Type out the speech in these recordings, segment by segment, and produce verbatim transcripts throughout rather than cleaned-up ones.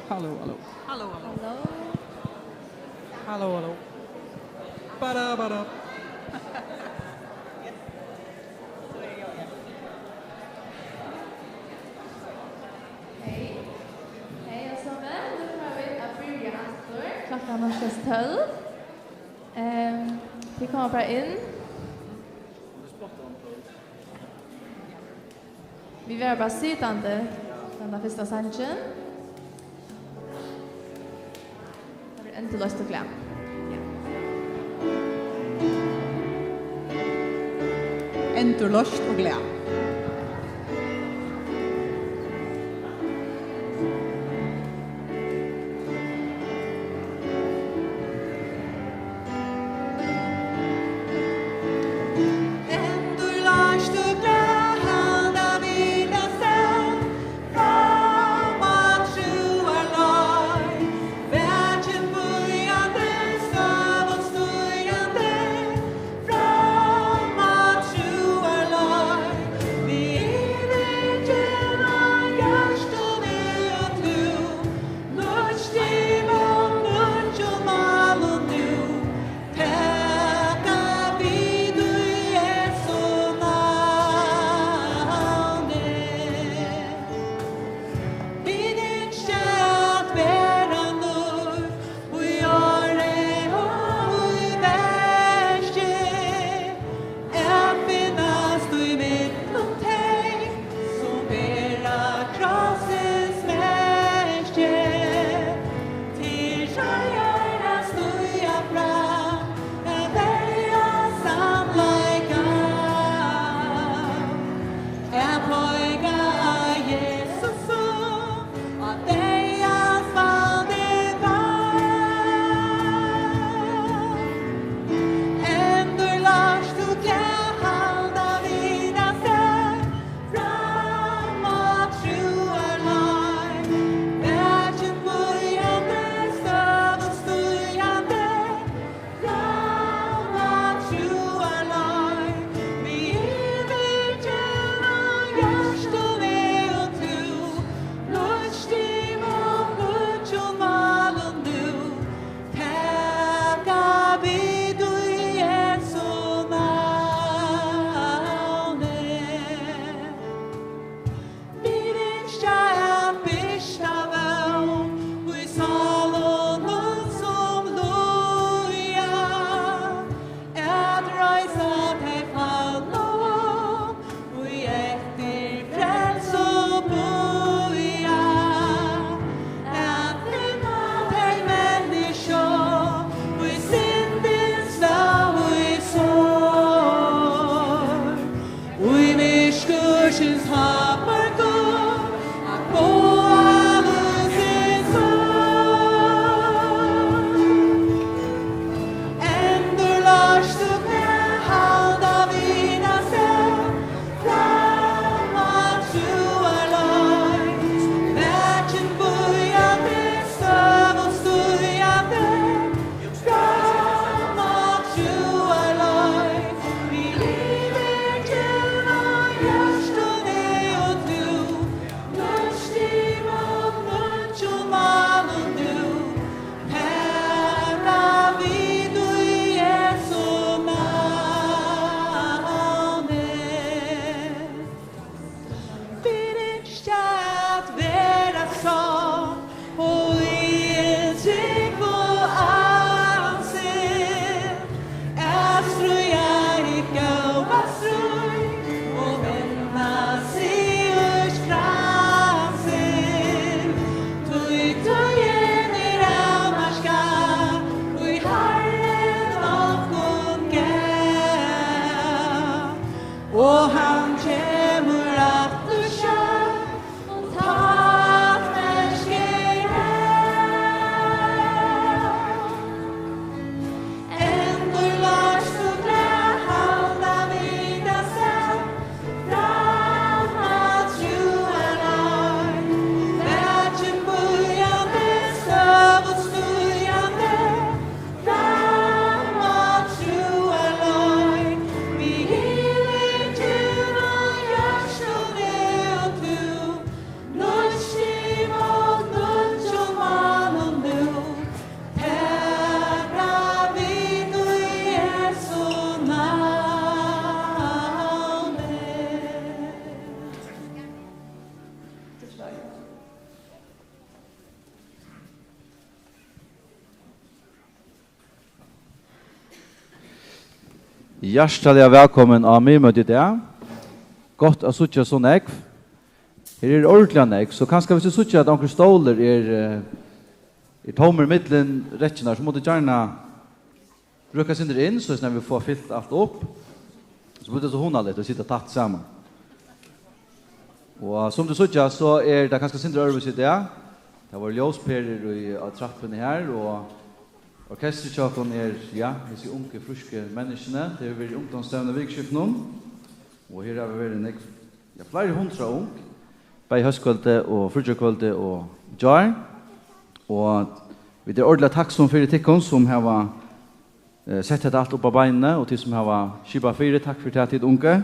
Halló, halló. Halló, halló. Halló. Halló, halló. Bara, bara. Hey. Hey, alle sammen. Nå prøver vi å begynne etter. Klokken er straks tolv. Ehm, vi kommer bare inn. Vit verða bara sitandi, tann fyrsta sangin. Tað verður Endurloyst og glað. Endurloyst og glað. Hjartaliga vælkomin á miðmøti í dag. Gott at síggja so nógv. Her er ordiliga nógv, so kanska viss tit síggja, at onkur stólur er, eh, er tómur millum rekkjurnar, so mugu tit gjarna røkka eitt sindur inn, so at vit fáa fylt alt upp. So blívur tað so hugnaligt at sita tætt saman. Og sum tit síggja, so er tað kanska eitt sindur øðrvísi í dag. Tað vóru ljósperur í, á trappuni her, og orkestrið hjá okkum er, ja, hesi ungu, frísku menniskjuni. Tað hevur verið ungdómsstevna í vikuskiftinum, og her hava verið nógv, ja, fleiri hundrað ung, bæði hóskvøldið og fríggjakvøldið og í gjár. Og vit eru ordiliga takksom fyri tykkum, sum hava, eh, sett hetta alt upp á beinini, og tit, sum hava skipað fyri, takk fyri tað, tit ungu.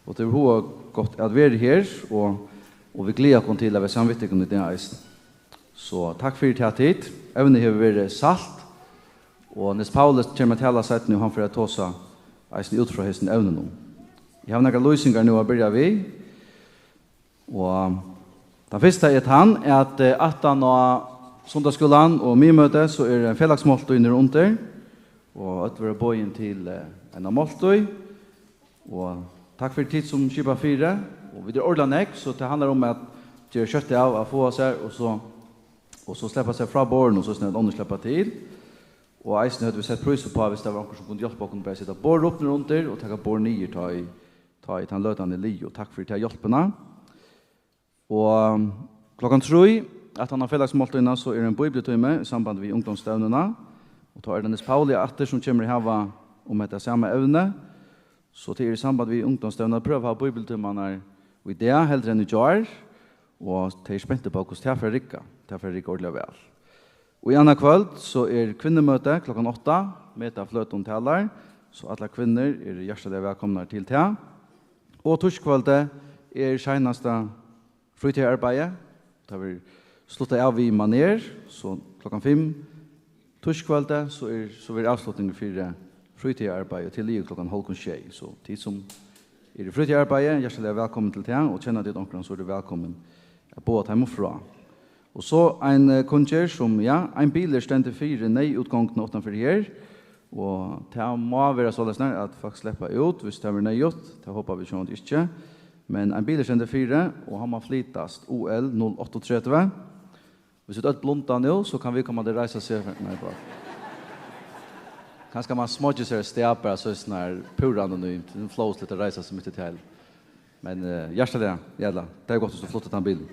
Og tað er hugagott at vera her, og, og vit gleða okkum til at vera saman við tykkum í dag eisini. So takk fyri tað, tit. Evnið hevur verið salt, og Niels Pauli kemur at tala seinni, og hann fer at tosa eisini út frá hesum evnunum. Eg havi nakrar lýsingar nú at byrja við. Og tann fyrsta er tann, at, eh, aftan á sunnudagsskúlan og miðmøti, so er ein felagsmáltíð niðriundir, og øll verða boðin til, eh, eina máltíð. Og takk fyri tit, sum skipa fyri. Og vit eru ordiliga nógv, so tað handlar um at gera skjótt av at fáa sær, og so, og so sleppa sær frá borðinum, so at onnur sleppa til. Og eisini høvdu vit sett prís uppá, viss tað var onkur, sum kundi hjálpa okkum, bara seta borð upp niðriundir og taka borð niður, tá ið, tá ið tann løtan er liðug. Og takk fyri ta hjálpina. Og klokkan trý, aftan á felagsmáltíðina, so er ein bíbliutími í samband við ungdómsstevnuna. Og tá er tað Niels Pauli aftur, sum kemur at hava um hetta sama evni. So tað er í samband við ungdómsstevnuna at prøva at hava bíbliutímarnar í dag heldur enn í gjár. Og tey eru spent upp á, hvussu tað fer at rigga. Tað fer at rigga ordiliga væl. Og í annað kvøld, so er kvinnumøti klokkan átta. Meta Fløtum talar. So allar kvinnur eru hjartaliga vælkomnar til tað. Og týskvøldið er seinasta frítíðararbeiði. Tað verður sluttað av við maner, so klokkan fimm týskvøldið, so er, so verður avslutningur fyri frítíðararbeiði, og tað er liðugt klokkan hálvgum sjey. So tit, sum eru í frítíðararbeiði, hjartaliga vælkomin til tað, og kenna tit onkran, so eru tit vælkomin at boða teimum frá. Og so ein, eh, kunngerð, sum, ja, ein bilur stendur fyri neyðútgongdini uttanfyri her, og tað má vera soleiðis nær, at fólk sleppa út, viss tað verður neyðugt. Tað hopa vit sjálvandi ikki. Men ein bilur stendur fyri, og hann má flytast, U L null áttaogtretivu. Viss vit øll blunda nú, so kann viðkomandi reisa seg. Nei, bara. Kanska man smoygir sær av stað, bara so, soleiðis nær, púra anonymt. Nú flóðsligt at reisa seg mitt í tali. Men, eh, hjartaliga, jævla, tað er gott, viss tú fluttar tann bilin.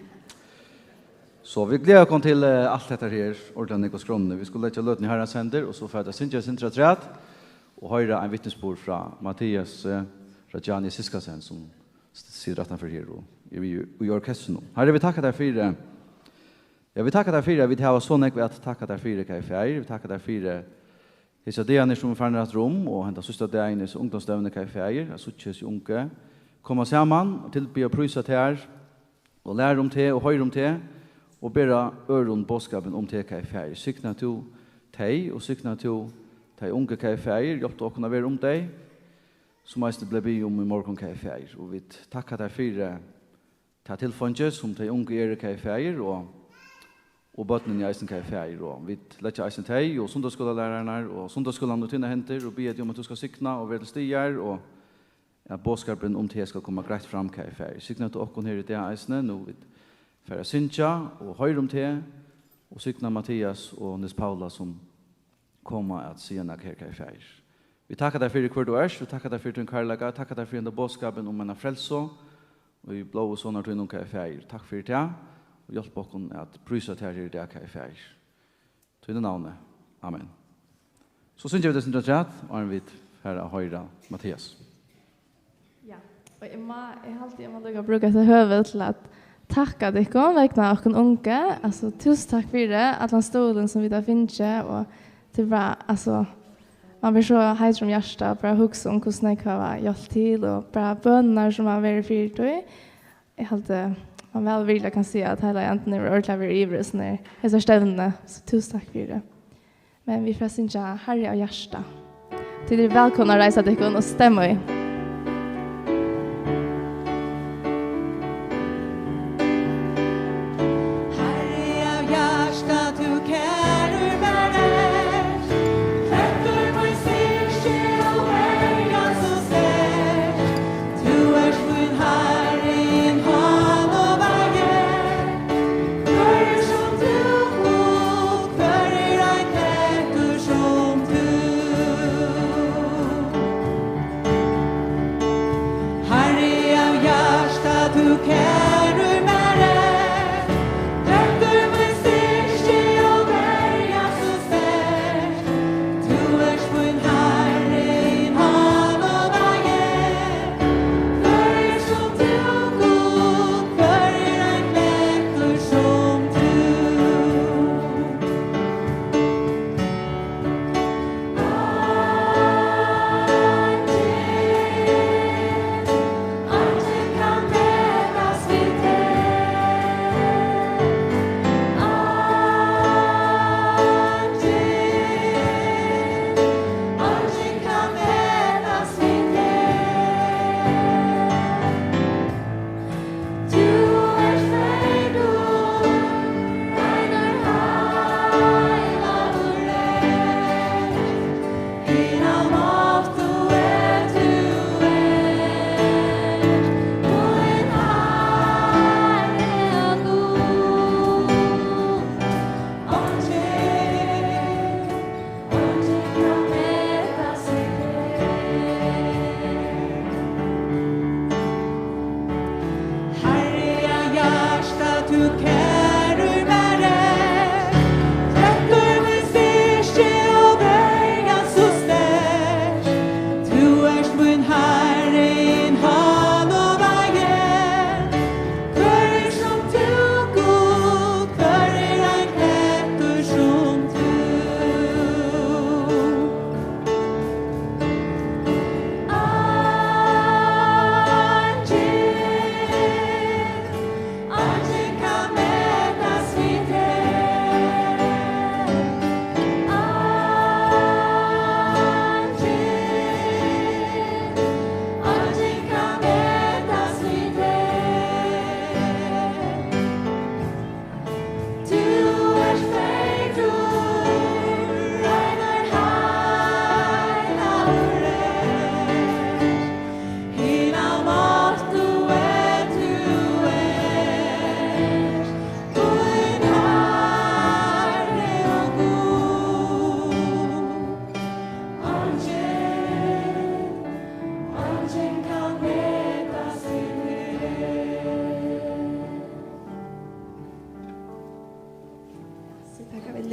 So vit gleða okkum til, eh, alt hetta her, ordiliga nógv á skránni. Vit skulu leggja løtuna í Harrans hendur, og so fara vit at syngja eitt sindur afturat og hoyra ein vitnisburð frá Mathias, eh, Rajani Siskasen, sum s-, situr aftanfyri her og er við í orkestrinum. Harri, vit takka tær fyri, ja, vit takka tær fyri, at vit hava so nógv at takka tær fyri, kæri Faðir. Vit takka tær fyri hesar dagarnar, sum eru farnir aftur um, og henda síðsta dagin, hesa ungdómsstevnu, kæri Faðir, at síggja hesi ungu koma saman og tilbiðja og prísa tær og læra um teg og hoyra um teg og bera øðrum boðskapin um teg, kæri Faðir. Signa tú tey og signa tú tey ungu, kæri Faðir. Hjálp tú okkum at vera um tey, sum eisini bleiv biðið um í morgun, kæri Faðir. Og vit takka tær fyri tað tilfeingi, sum tey ungu eru, kæri Faðir, og, og børnini eisini, kæri Faðir. Og vit leggja eisini tey og sunnudagsskúlalærararnar og sunnudagsskúlan í tínar hendur og biðja teg um, at tú skal signa og vera til staðar, og at boðskapurin um teg skal koma greitt fram, kæri Faðir. Signa tú okkum her í dag eisini, nú vit fara at syngja og hoyra um teg, og signa Mathias og Niels Paula, sum koma at siga nakað her, kæri Faðir. Vit takka tær fyri, hvør tú ert, vit takka tær fyri tín kærleika, takka tær fyri henda boðskapin um eina frelsu í blóði Sonar tínum, kæri Faðir. Takk fyri tað, og hjálp okkum at prísa tær her í dag, kæri Faðir. Í tínum navni. Amen. So syngja vit eitt sindur afturat, áðrenn vit fara at hoyra Mathias. Ja, og eg má, eg haldi, eg má líka brúka hetta høvið til at takka tykkum vegna okkum ungu. Altso, túsund takk fyri allan stuðulin, sum vit hava fingið, og tað er bara, altso, man verður so heitur um hjartað, bara hugsa um, hvussu nógv hava hjálpt til, og bara bønirnar, sum hava verið fyri tí. Eg haldi, man væl og virðiliga kann siga, at Heilagi Andin hevur ordiliga verið yvir hesum her, hesar stevnurnar, so túsund takk fyri. Men vit fara at syngja Harri av hjarta. Tit eru vælkomin at reisa tykkum og stemma í. Harri av hjarta, tú kærir mær ert, løftir mín styrki og verja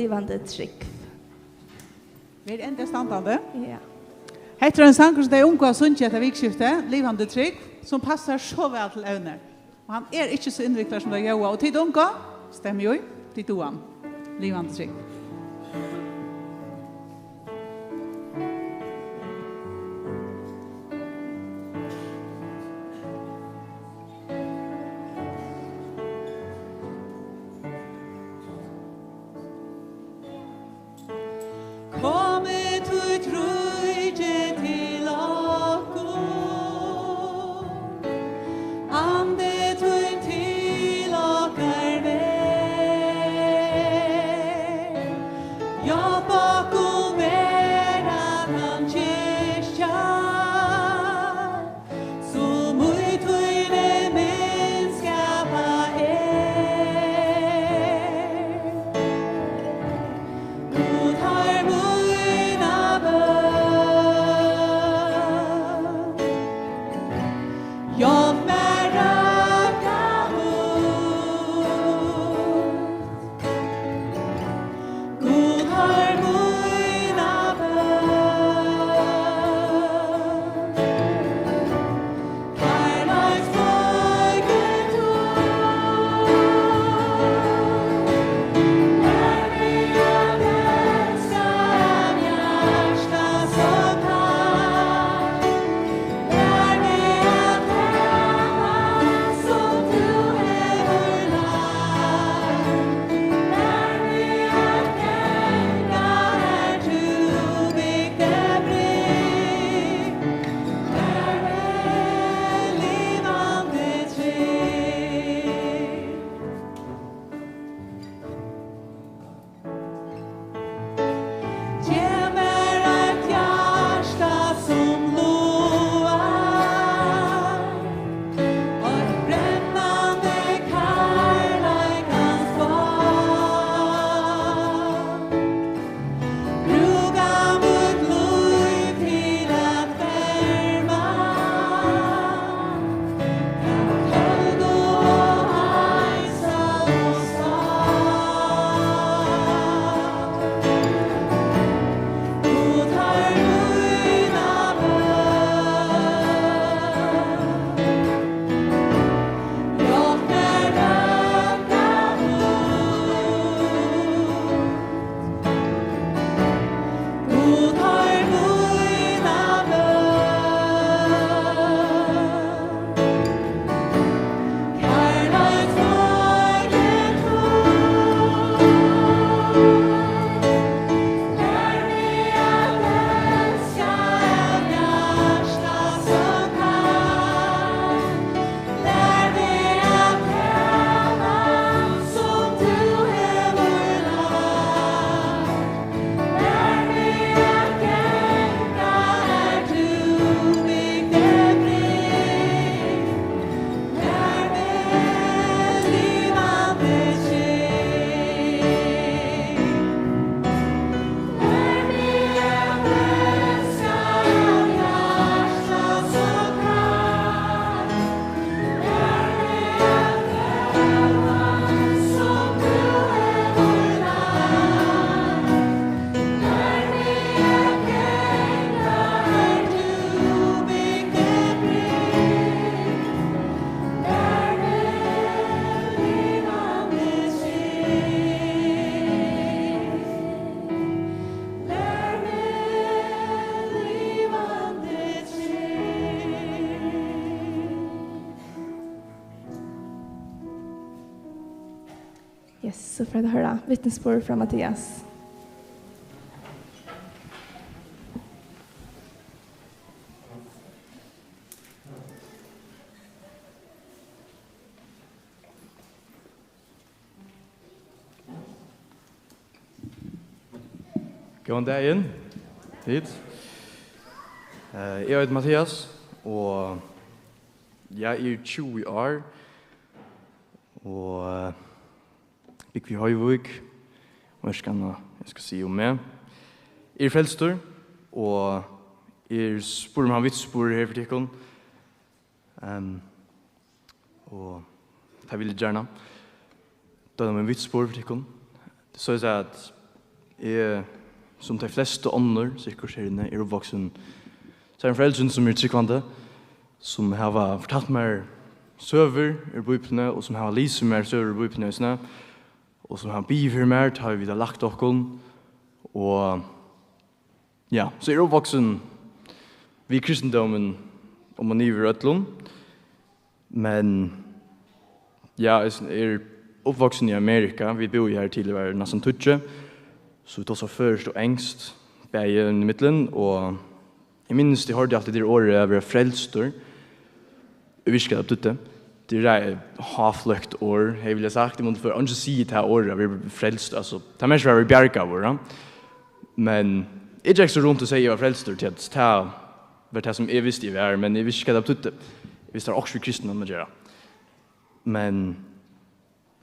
Livandi trúgv. Ver endiliga standandi. Ja. Hetta er ein sangur, sum tey ungu hava sungið hetta vikuskiftið, Livandi trúgv, sum passar so væl til evnið. Og hann er ikki so innviklaður, sum tey góða. Og tit ungu, stemma í, tit duga hann. Livandi trúgv. Komi títt ríki til okkum, andi tín til okkara veg, hjálp okkum vera tann kirkja, sum í tíni mynd skapað er. Gud, hoyr mína bøn. Hjálp mær røkka út. Gud, hoyr mína bøn. Kærleiksríki tú, lær meg at elska av hjarta so kalt. Lær meg at hava, sum tú hevur lært. Lær meg at ganga, har tú bygdi brúgv. Lær meg livandi trúgv. Gev mær eitt hjarta sum logar, eitt brennandi kærleikans bál. Brúka mítt lív til at ferma. Yes, so fara vit at hoyra vitnisburð frá Mathias. Góðan dagin, tit. Eh, eg eiti Mathias, og ja, eg eri tjúgu ár, og, eh, búgvi í Hoyvík, og eg skal, eg skal siga um meg. Eg eri frelstur, og eg eri spurdur um at hava vitnisburð her fyri tykkum. Ehm, og tað vil eg gjarna deila mín vitnisburð fyri tykkum. Tað er soleiðis, at Eg, sum tey flestu onnur, sikkurt her inni, er uppvaksin hjá einum foreldrum, sum eru trúgvandi, sum hava fortalt mær søgur úr Bíbliuni, og sum hava lisið mær søgur úr Bíbliuni eisini, og sum hava biðið fyri mær, tá ið vit hava lagt okkum. Og ja, so eg eri uppvaksin við kristindómin oman yvir øllum. Men ja, eg er uppvaksin í Amerika. Vit búðu her til eg var næstan tíggju. So vit tosaðu føroyskt og enskt, bæði í millum. Og eg minnist, eg hoyrdi altíð tað orðið at vera frelstur. Eg visti ikki, hvat tað betýddi. Tað er eitt háfløkt orð, hevði eg viljað sagt. Eg mundi fyrr eingin sigur tað orðið, at vera frelstur. Altso, tað merkir at vera bjargaður, ja. Men eg gekk so runt og segði, eg var frelstur, tí at tað var tað, sum eg visti, eg var, men eg visti ikki, hvat tað betýddi. Eg visti, tað var okkurt við kristindómin at gera. Men,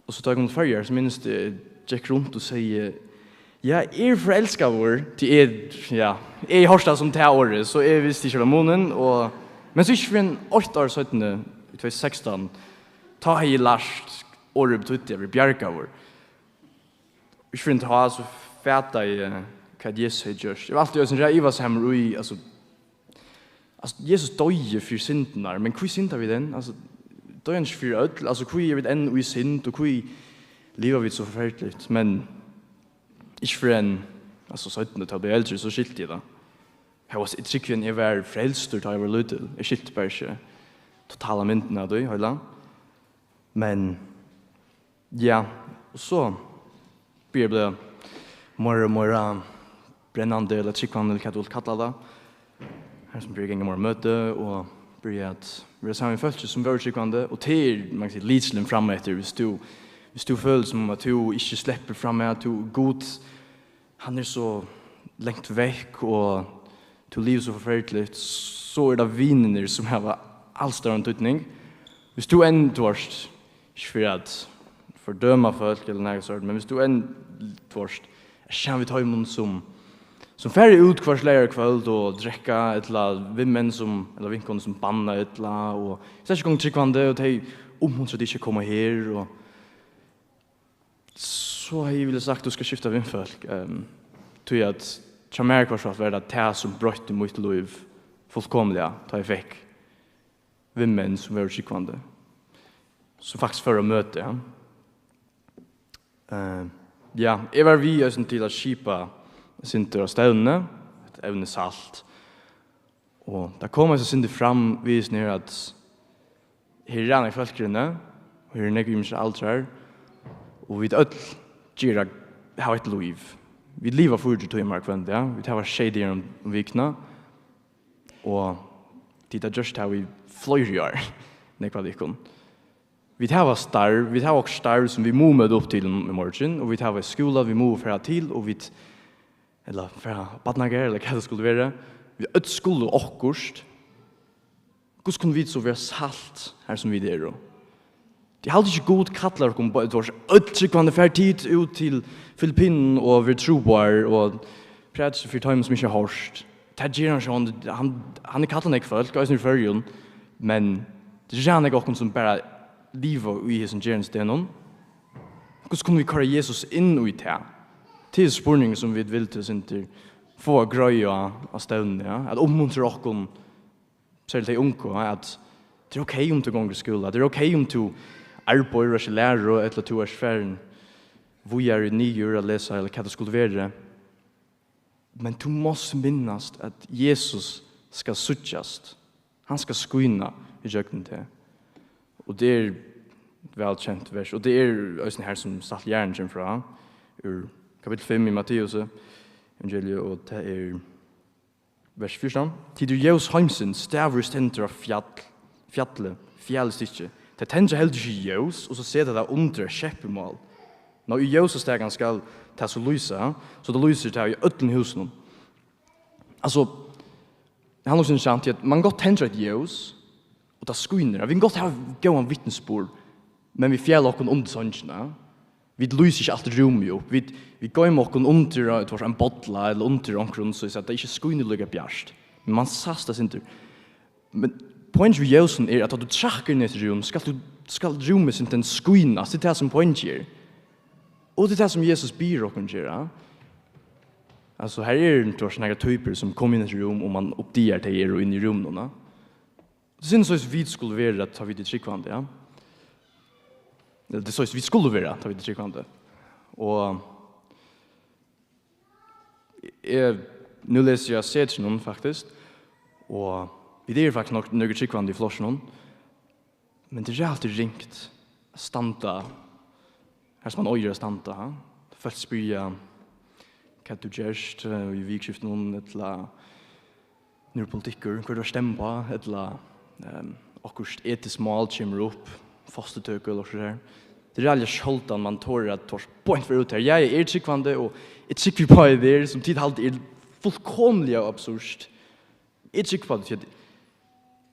og so tá eg kom til Føroyar, so minnist eg, eg gekk runt og segði, ja, eg eri forelskaður, tí eg, ja, eg hoyrdi tað sum tað orðið, so eg visti ikki, hvat munin, og, men so ikki fyrr enn eitt ár seinni, í tvey túsund og sekstan, tá hevði eg lært orðið betýddi at vera bjargaður. Ikki fyrr enn tá, so fattaði eg, hvat Jesus hevði gjørt. Eg var altíð eisini ræð ivasamur í, altso, altso, Jesus doyði fyri syndirnar, men hví synda vit enn? Altso, doyði hann ikki fyri øll? Altso, hví eru vit enn í synd, og hví liva vit so forferdiligt? Men ikki fyrr enn, altso, seinni, tá eg bleiv eldri, so skilti eg tað. Hóast eg trúgvi enn eg var frelstur, tá eg var lítil. Eg skilti bara ikki totala myndina av tí, heila. Men ja, og so byrjar at blíva meira og meira brennandi, ella trúgvandi, ella hvat tú vilt kalla tað. Har sum byrjar at ganga meira á møti, og byrjar at vera saman við fólki, sum vóru trúgvandi, og tað er, man kann siga, lykilin fram eftir, hvis tú, hvis tú følir sum um at tú ikki sleppur fram, at tú, Gud, hann er so langt vekk, og tú livir so forferdiligt, so er tað vinirnir, sum hava alstóran týdning. Hvis tú enn, tú veitst, ikki fyri at fordøma fólk ella nakað sort, men hvis tú enn, tú veitst, ert saman við teimum, sum, sum fara út hvørt leygarkvøld og drekka, ella vinmenn sum, ella vinkonur sum banna illa, og eg sigi ikki gongd trúgvandi, og tey uppmuntra teg ikki at koma her, og so hevði eg viljað sagt, tú skal skifta vinfólk. Ehm, tí at hjá mær hvørt fall var tað tað, sum broytti mítt lív fullkomiliga, tá eg fekk vinmenn, sum vóru trúgvandi, sum faktiskt fóru á møti, ja. Ehm, ja, eg var við eisini til at skipa eitt sindur á stevnuni, hetta evnið salt. Og tað kom eitt sindur fram við hesum her, at her eru nógv fólk inni, og her eru nógv ymiskir aldrar, og vit øll gera, hava eitt lív. Vit liva fýraogtjúgu tímar hvønn dag, vit hava sjey dagar um, um vikuna, og tit hava gjørt tað í fleiri ár, nógv av tykkum. Vit hava starv, vit hava okkurt starv, sum vit mugu møta upp til um, í morgin, og vit hava skúla, vit mugu fara til, og vit, ella fara á barnagarð, ella hvat tað skuldi vera. Vit øll skulu okkurt. Hvussu kunnu vit so vera salt, har sum vit eru? Eg haldi ikki, Gud kallar okkum, bara, tú veitst, øll trúgvandi, far tit út til Filippinum og ver trúboðar og prædikið fyri teimum, sum ikki hava hoyrt. Tað ger hann ikki, hann, hann, hann er kallað nógv fólk, eisini í Føroyum, men tað er ikki hann, okkum, sum bara liva í hesum gerandisdegnum. Hvussu kunnu vit koyra Jesus inn í tað? Tað er spurningur, sum vit vildu, sindur, fáa greið á, á stevnuni, ja? At uppmuntra okkum, serliga tey ungu, at tað er ok, um tú gongur í skúla, tað er ok, um tú arbeiðir og ert í læru, ella tú ert farin víðari niður at lesa, ella hvat tað skuldi verið. Men tú mást minnast, at Jesus skal síggjast. Hann skal skína ígjøgnum teg. Og tað er væl kent vers, og tað er eisini her, sum salt jarðarinnar kemur frá, úr kapittul fimm í Matteusi evangeliu, og tað er vers fjúrtan. Tit eru ljós heimsins, stavur ið stendur á fjall, fjalli, fjalist ikki. Tey tendra heldur ikki ljós, og so seta tað undir eitt skeppimál. Nei, í ljósastakan skal tað so lýsa, so tað lýsir tað í øllum húsinum. Altso, hann er so interessant, at man gott tendra eitt ljós, og tað skínur. Vit gott hava góðan vitnisburð, men vit fjala okkum undir songina. Vit lýsa ikki alt rúmið upp. Vit, vit goyma okkum undir, eh, tú veitst, ein bolla ella undir onkrum, so at tað ikki skínur líka bjart. Men man sæst tað sindur. Men pointið við ljósum er, at tá tú traðkar inn í eitt rúm, skal tú, skal rúmið sindur skína. Tað er tað, sum pointið er. Og tað er tað, sum Jesus biður okkum gera. Altso, her eru, tú veitst, nakrar typur, sum koma inn í eitt rúm, og mann uppdagar, tey eru inni í rúminum, ja. Tað synist soleiðis, vit skulu vera, tá vit eru trúgvandi, ja. Ella, tað er soleiðis, vit skulu vera, tá vit eru trúgvandi. Og eg, nú lesi eg á Setrinum, faktiskt, og vit eru faktiskt nokk nøkur trúgvandi í flokkinum, men tað er altíð ringt at standa har sum mann eigur at standa, ha? Fólk spyrja, hvat tú gert, eh, í vikuskiftinum, ella nú er politikkur, hvør tú stemma á, ella, ehm, okkurt etiskt mál kemur upp, fosturtøku ella okkurt har. Tað er ræðuliga sjáldan mann torir at tosa beint út her. Ja, eg eri trúgvandi, og eg trúgvi á tað her, sum tit halda er fullkomiliga absurt. Eg trúgvi á tað, tí at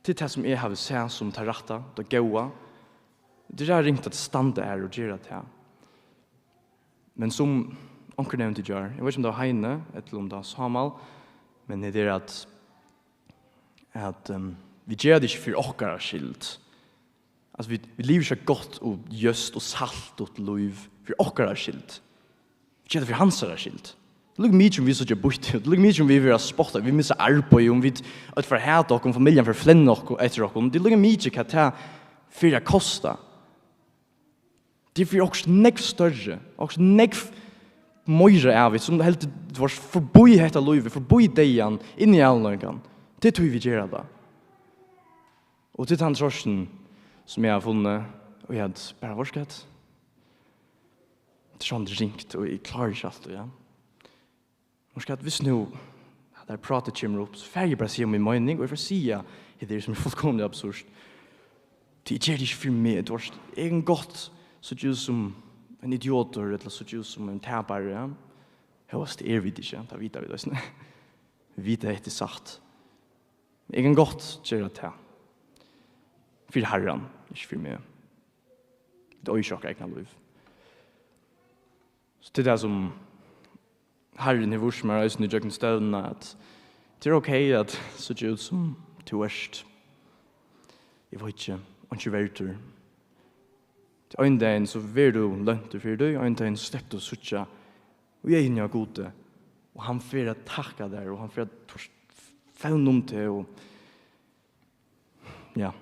tað er tað, sum eg havi sæð sum tað rætta, tað góða. Tað er ræðuliga ringt at standa her og gera tað. Men sum onkur nevndi í gjár, eg veit ikki, um tað var Heini, ella um tað var Sámal, men tað er at, at, ehm, vit gera tað ikki fyri okkara skyld. Altso, vit, vit liva ikki eitt gott og ljóst og saltut lív fyri okkara skyld. Vit gera tað fyri hansara skyld. Tað er líka mikið, um vit síggja býtt út. Tað er líka mikið, um vit verða spottað, vit missa arbeiði, um vit øll fara at hata okkum, familjan fer at flenna okkum, eftir okkum. Tað er líka mikið, hvat tað fer at kosta. Tað er fyri okkurt nógv størri, okkurt nógv meira av, sum heldur, tú veitst, forbi hetta lívið, forbi deyðan, inn í ævinleikan. Tað er tí, vit gera tað. Og tað er tann trøstin, sum eg havi funnið, og eg havi bara, veitst hvat? Tað er sovorðið ringt, og eg klári ikki alt, ja. Veitst hvat, viss nú at tað prátið kemur upp, so fari eg bara at siga mína meining, og eg fari at siga, hetta er, sum er fullkomiliga absurt. Tí eg geri tað ikki fyri meg, tú veitst, eg kann gott síggja út sum ein idiotur, ella síggja út sum ein tapari, ja. Hóast eg viti ikki, tað vita vit eisini. Vit vita, at hetta er satt. Eg kann gott gera tað fyri Harran, ikki fyri meg. Vit eiga ikki okkara egna lív. So tað er tað, sum Harrin hevur víst mær eisini gjøgnum stevnuna, at tað er ok at síggja út, sum tú ert, eg veit ikki, einki verdur. Tí ein dagin so verður tú løntur fyri tí, ein dagin so sleppur tú at síggja í eyguni á Gudi, og hann fer at takka tær, og hann fer at, tú veitst, fevna um teg, og ja,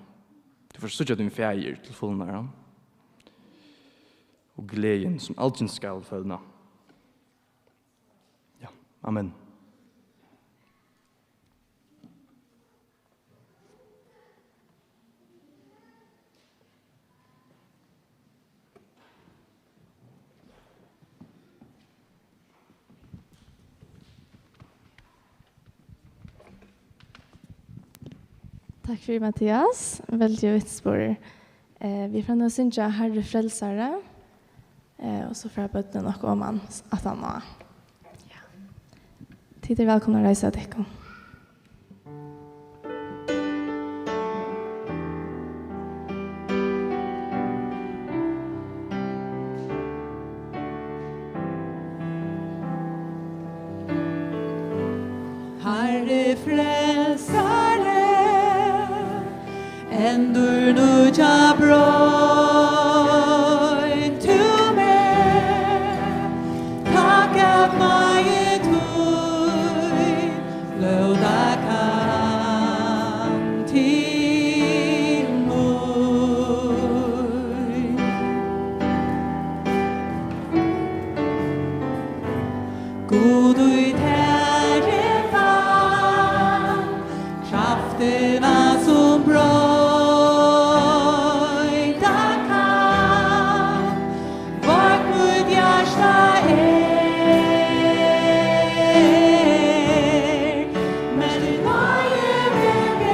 tú fert at síggja tín faðir til fulnar, ja. Og gleðin, sum aldrin skal følna. Ja, amen. Takk fyri, Mathias. Veldig vitspor. Eh, vit fara nú at syngja Harri Frelsari, eh, og so fara børnini nokk oman s-, aftaná. Ja. Tit eru vælkomin at reisa tykkum. Harri Frelsari, endur nýggja broynd tú mær, takk at megi tín blóta kann til mín. Gud, í tær eg fann kraftina, sum broyta kann. Veik mítt hjarta er, men tín náði meg ber.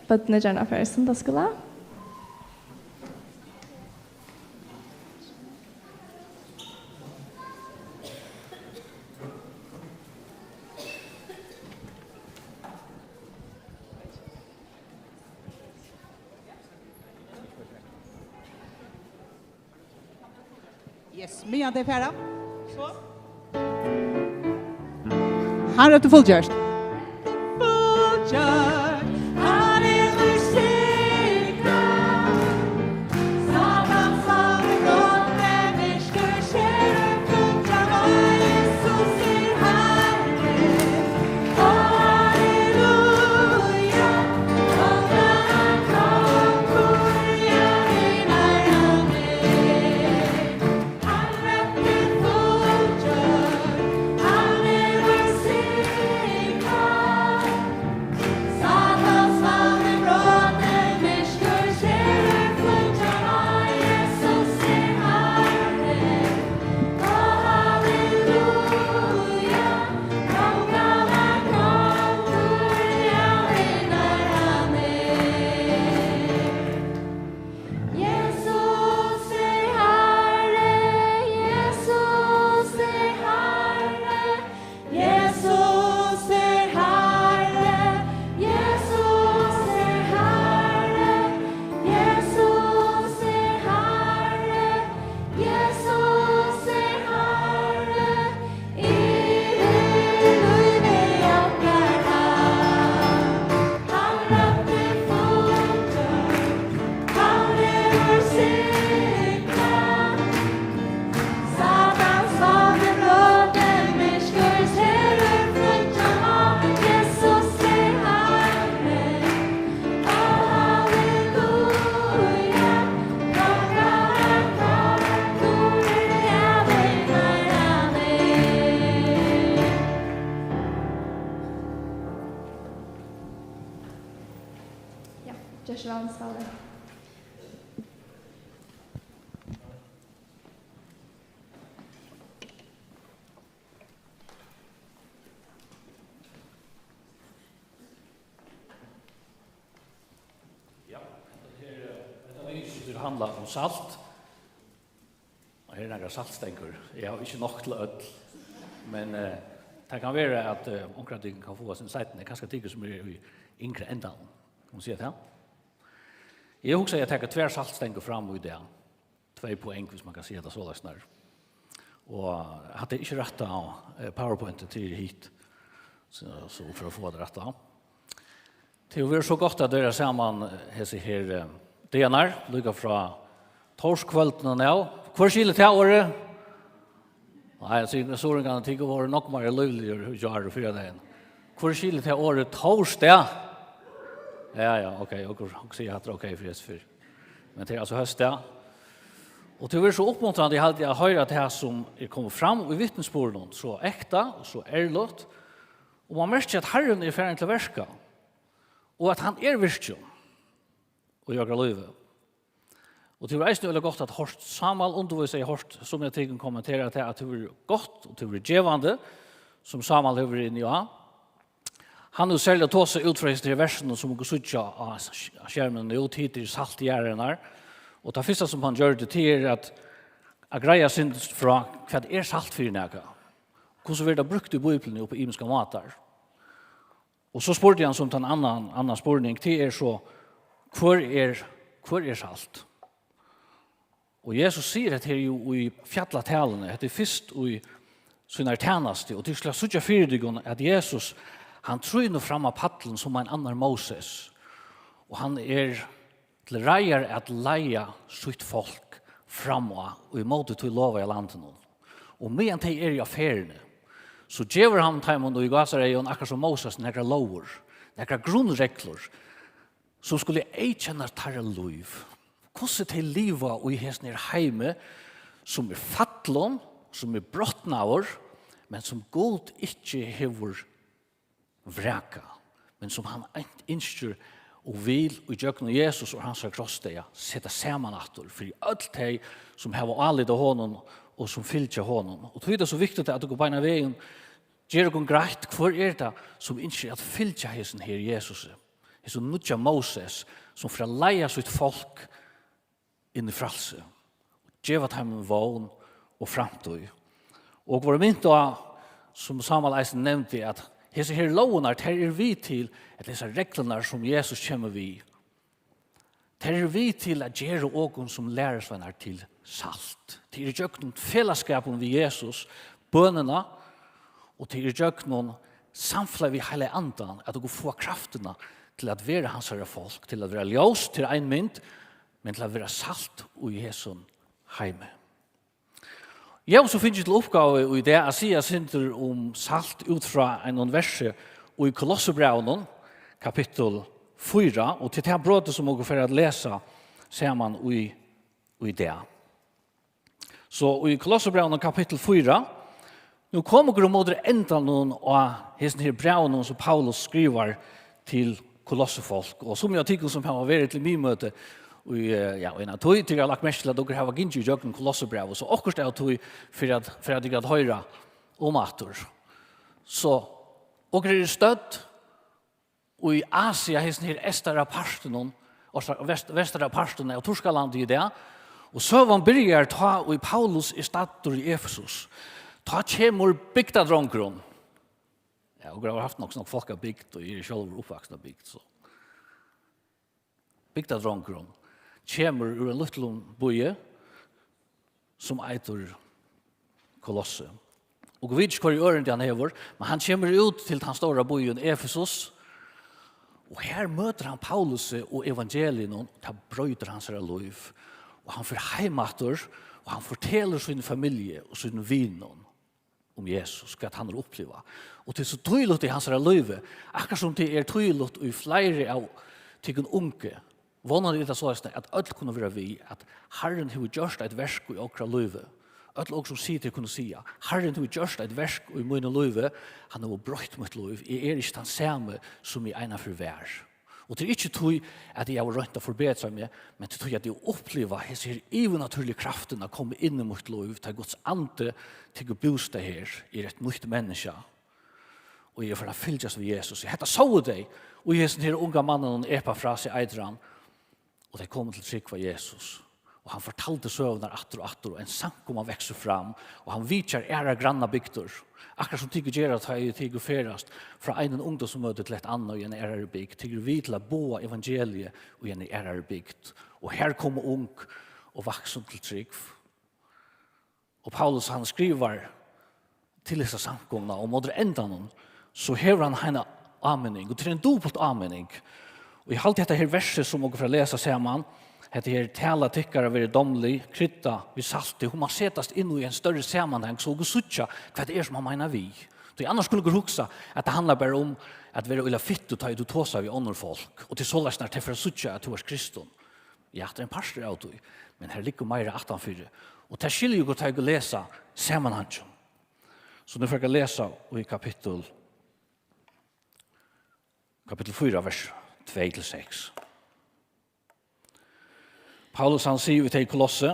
Børnini gjarna fara í sunnudagsskúla. Yes, meðan tey fara. So. Hann røpti fullgjørt. Fullgjørt. Hann er víst sigrað. Satans valdi brotið, myrkur skeður, fullgjørt, og Jesus er Harri. Halleluja. Kongur, ja, er Harri. Jesus er Harri, Jesus er Harri, Jesus er Harri, Jesus er Harri, Jesus er Harri, yvir lívi okkara. Hann røpti fullgjørt, hann hevur sigrað. Satans valdi brotið, myrkur skeður, fullgjørt, Jesus er Harri. Ó, halleluja, kongur, kongur, amen, amen. Ja, ger so væl, Skaldi. Ja, hetta her, eh, hetta lagið skuldi handla um salt. Og her eru nakrar saltstengur. Eg havi ikki nokk til øll. Men, eh, tað kann vera, at, eh, onkur av tykkum kann fáa sín seinni. Kanska tykur, sum eru í yngra endanum. Kann man siga tað? Eg hugsaði at taka tvær saltstengur fram í dag. Tvey poeng, hvis man kann siga tað soleiðis nær. Og hatta er ikki rætta, eh, PowerPoint, tað er hitt. So, so fyri at fáa tað rætta. Tað hevur verið so gott at vera saman, eh, hesi her, eh, dagarnar, líka frá Tórskvøldinum av. Hvør skilir tað orðið? Nei, eg sigi, Suðuroyingarnir, tykur vóru nokk meira lívligir í gjár og fyrradagin. Hvør skilir tað orðið tórsdag? Ja, ja, ok, okur, okur siga, at tað er ok fyri hesi fyrr. Men tað er altso hósdag. Og tað er so uppmuntrandi, eg haldi, at hoyra tað sum er komið fram í vitnisburðinum, so ekta og so ærligt. Og man merkir, at Harrin er farin til verka, og at hann er virkin í okkara lívi. Og tað var eisini øgiliga gott at hoyrt Sámal undirvísa, eg hoyrt sum eg tykur kommentera tað, at tað var gott og tað var gevandi, sum Sámal hevur verið inni á. Hann hevur serliga tosað út frá hesum her versunum, sum okur síggja á s-, á skerminum nú, tit eru salt jarðarinnar. Og tað fyrsta, sum hann gjørdi, tað er at, at greiða sindur frá, hvat er salt fyri nakað? Hvussu verður tað brúkt í Bíbliuni upp á ymiskar mátar? Og so spurdi hann sum tann annan, annan spurning, tað er so, hvør er, hvør er salt? Og Jesus sigur hetta her jú í fjallataluni, hetta er fyrst í sínar tænastu, og tit skulu síggja fyri tykkum, at Jesus, hann trínur fram á pallin sum ein annar Moses, og hann er til reiðar at leiða sítt fólk fram á og ímóti tí lovaða landinum. Og meðan tey eru á ferðini, so gevur hann teimum í gásareyðum, akkurát sum Moses, nakrar lógir, nakrar grundreglur, sum skulu eyðkenna teirra lív. Hvussu tey liva í hesum her heimi, sum er fallin, sum er brotnaður, men sum Gud ikki hevur vrakað, men sum hann eint ynskir og vil í gjøgnum Jesus og hansara krossdaga seta saman aftur fyri øll tey, sum hava álit á honum og sum fylgja honum. Og tí er tað so viktigt, at okur beinan vegin ger okum greitt, hvør er tað, sum ynskir at fylgja hesum her Jesusi? Hesin nýggja Moses, sum fer at leiða sítt fólk inn í frælsi, geva teimum vón og framtíð. Og vóru mint á, sum Sámal eisini nevndi, at hesar her lógirnar, tær eru við til, ella hesar reglurnar, sum Jesus kemur við, tær eru við til at gera okum sum lærisveinar til salt. Tað er ígjøgnum felagsskapin við Jesus, bønina, og tað er ígjøgnum samfelag við Heilaga Andan, at okur fáa kraftina til at vera hansara fólk, til at vera ljós, til ein mynd, men til at vera salt í hesum heimi. Eg havi so fingið til uppgávu í dag at siga eitt sindur um salt út frá einum versi í Kolossebrævinum, kapittul fýra, og til tað brotið, sum okur fara at lesa saman í, í dag. So í Kolossebrævinum, kapittul fýra, nú koma okur móti endanum á hesum her brævinum, sum Paulus skrivar til Kolossefólk. Og sum eg, tykkum sum hava verið til miðmøti í, eh, ja, eina tíð, tykkum hava lagt merki til, at okur hava gingið ígjøgnum Kolossebrævið, so okkurt av tí fyri at, fyri at tykkum at hoyra um aftur. So okur eru stødd í Asia, hesin her eystara partinum, og so vest-, vestara partinum av Turkalandi í dag. Og søgan byrjar tá, og Paulus er staddur í Efesus. Tá kemur bygdadrongurin. Ja, okur hava havt nokk, nokk fólk av bygd, og eg eri sjálvur uppvaksin av bygd, so. Bygdadrongurin kemur úr ein lítlum býi, sum eitur Kolossi. Og vit vita ikki, hvørji ørindi hann hevur, men hann kemur út til tann stóra býin Efesus, og her møtir hann Paulusi og evangeliinum, tað broytir hansara lív. Og hann fer heim aftur, og hann fortelur síni familju og sínum vinum um Jesus, hvat hann hevur upplivað. Og tað er so týðiligt í hansara lívi, akkurát sum tað er týðiligt í fleiri av tykkum ungu. Vónandi er tað soleiðis, at øll kunnu vera við, at Harrin hevur gjørt eitt verk í okra lívi. Øll okur sum sita her kunnu siga, Harrin hevur gjørt eitt verk í mínum lívi, hann hevur broytt mítt lív. Eg eri ikki tann sami, sum eg einaferð var. Og tað er ikki tí, at eg havi roynt at forbetra meg, men tað er tí, at eg uppliva hesi her yvirnatúrligu kraftina koma inn í mítt lív, tá Guds andi tekur bústað her, eg eri eitt nýtt menniskja. Og eg eri farin at fylgjast við Jesus. Hetta sóu tey, og hesin her unga mannin, Epafrasi eitur hann, og tey komu til trúgv á Jesus. Og hann fortaldi søgurnar aftur og aftur, og ein samkoma veksur fram, og hann vitjar aðrar grannabygdir. Akkurát sum tykur gera, tá ið tykur ferðast frá einum ungdómsmøti til eitt annað í eini aðrari bygd. Tykur eru við til at boða evangeliið í eini aðrari bygd. Og her koma ung og vaksin til trúgv. Og Paulus, hann skrivar til hesa samkomuna, og móti endanum, so hevur hann eina áminning, og tað er ein dupult áminning. Og eg haldi, hetta her versið, sum okur fara at lesa saman, hetta her, "Tala tykkara verði dámlig, kryddað við salti", hon má setast inn í ein størri samanhang, so okur síggja, hvat tað er, sum hann meinar við. Tí annars kunnu okur hugsa, at tað handlar bara um at vera øgiliga fittur, tá ið tú tosar við onnur fólk, og tað er soleiðis, nær tey fara at síggja, at tú ert kristin. Ja, tað er ein partur av tí, men her liggur meira aftanfyri. Og tað skilja okur, tá okur lesa samanhangin. So nú fari eg at lesa í kapittul, kapittul fýra, vers tvey til seks. Paulus, hann sigur við tey í Kolossi: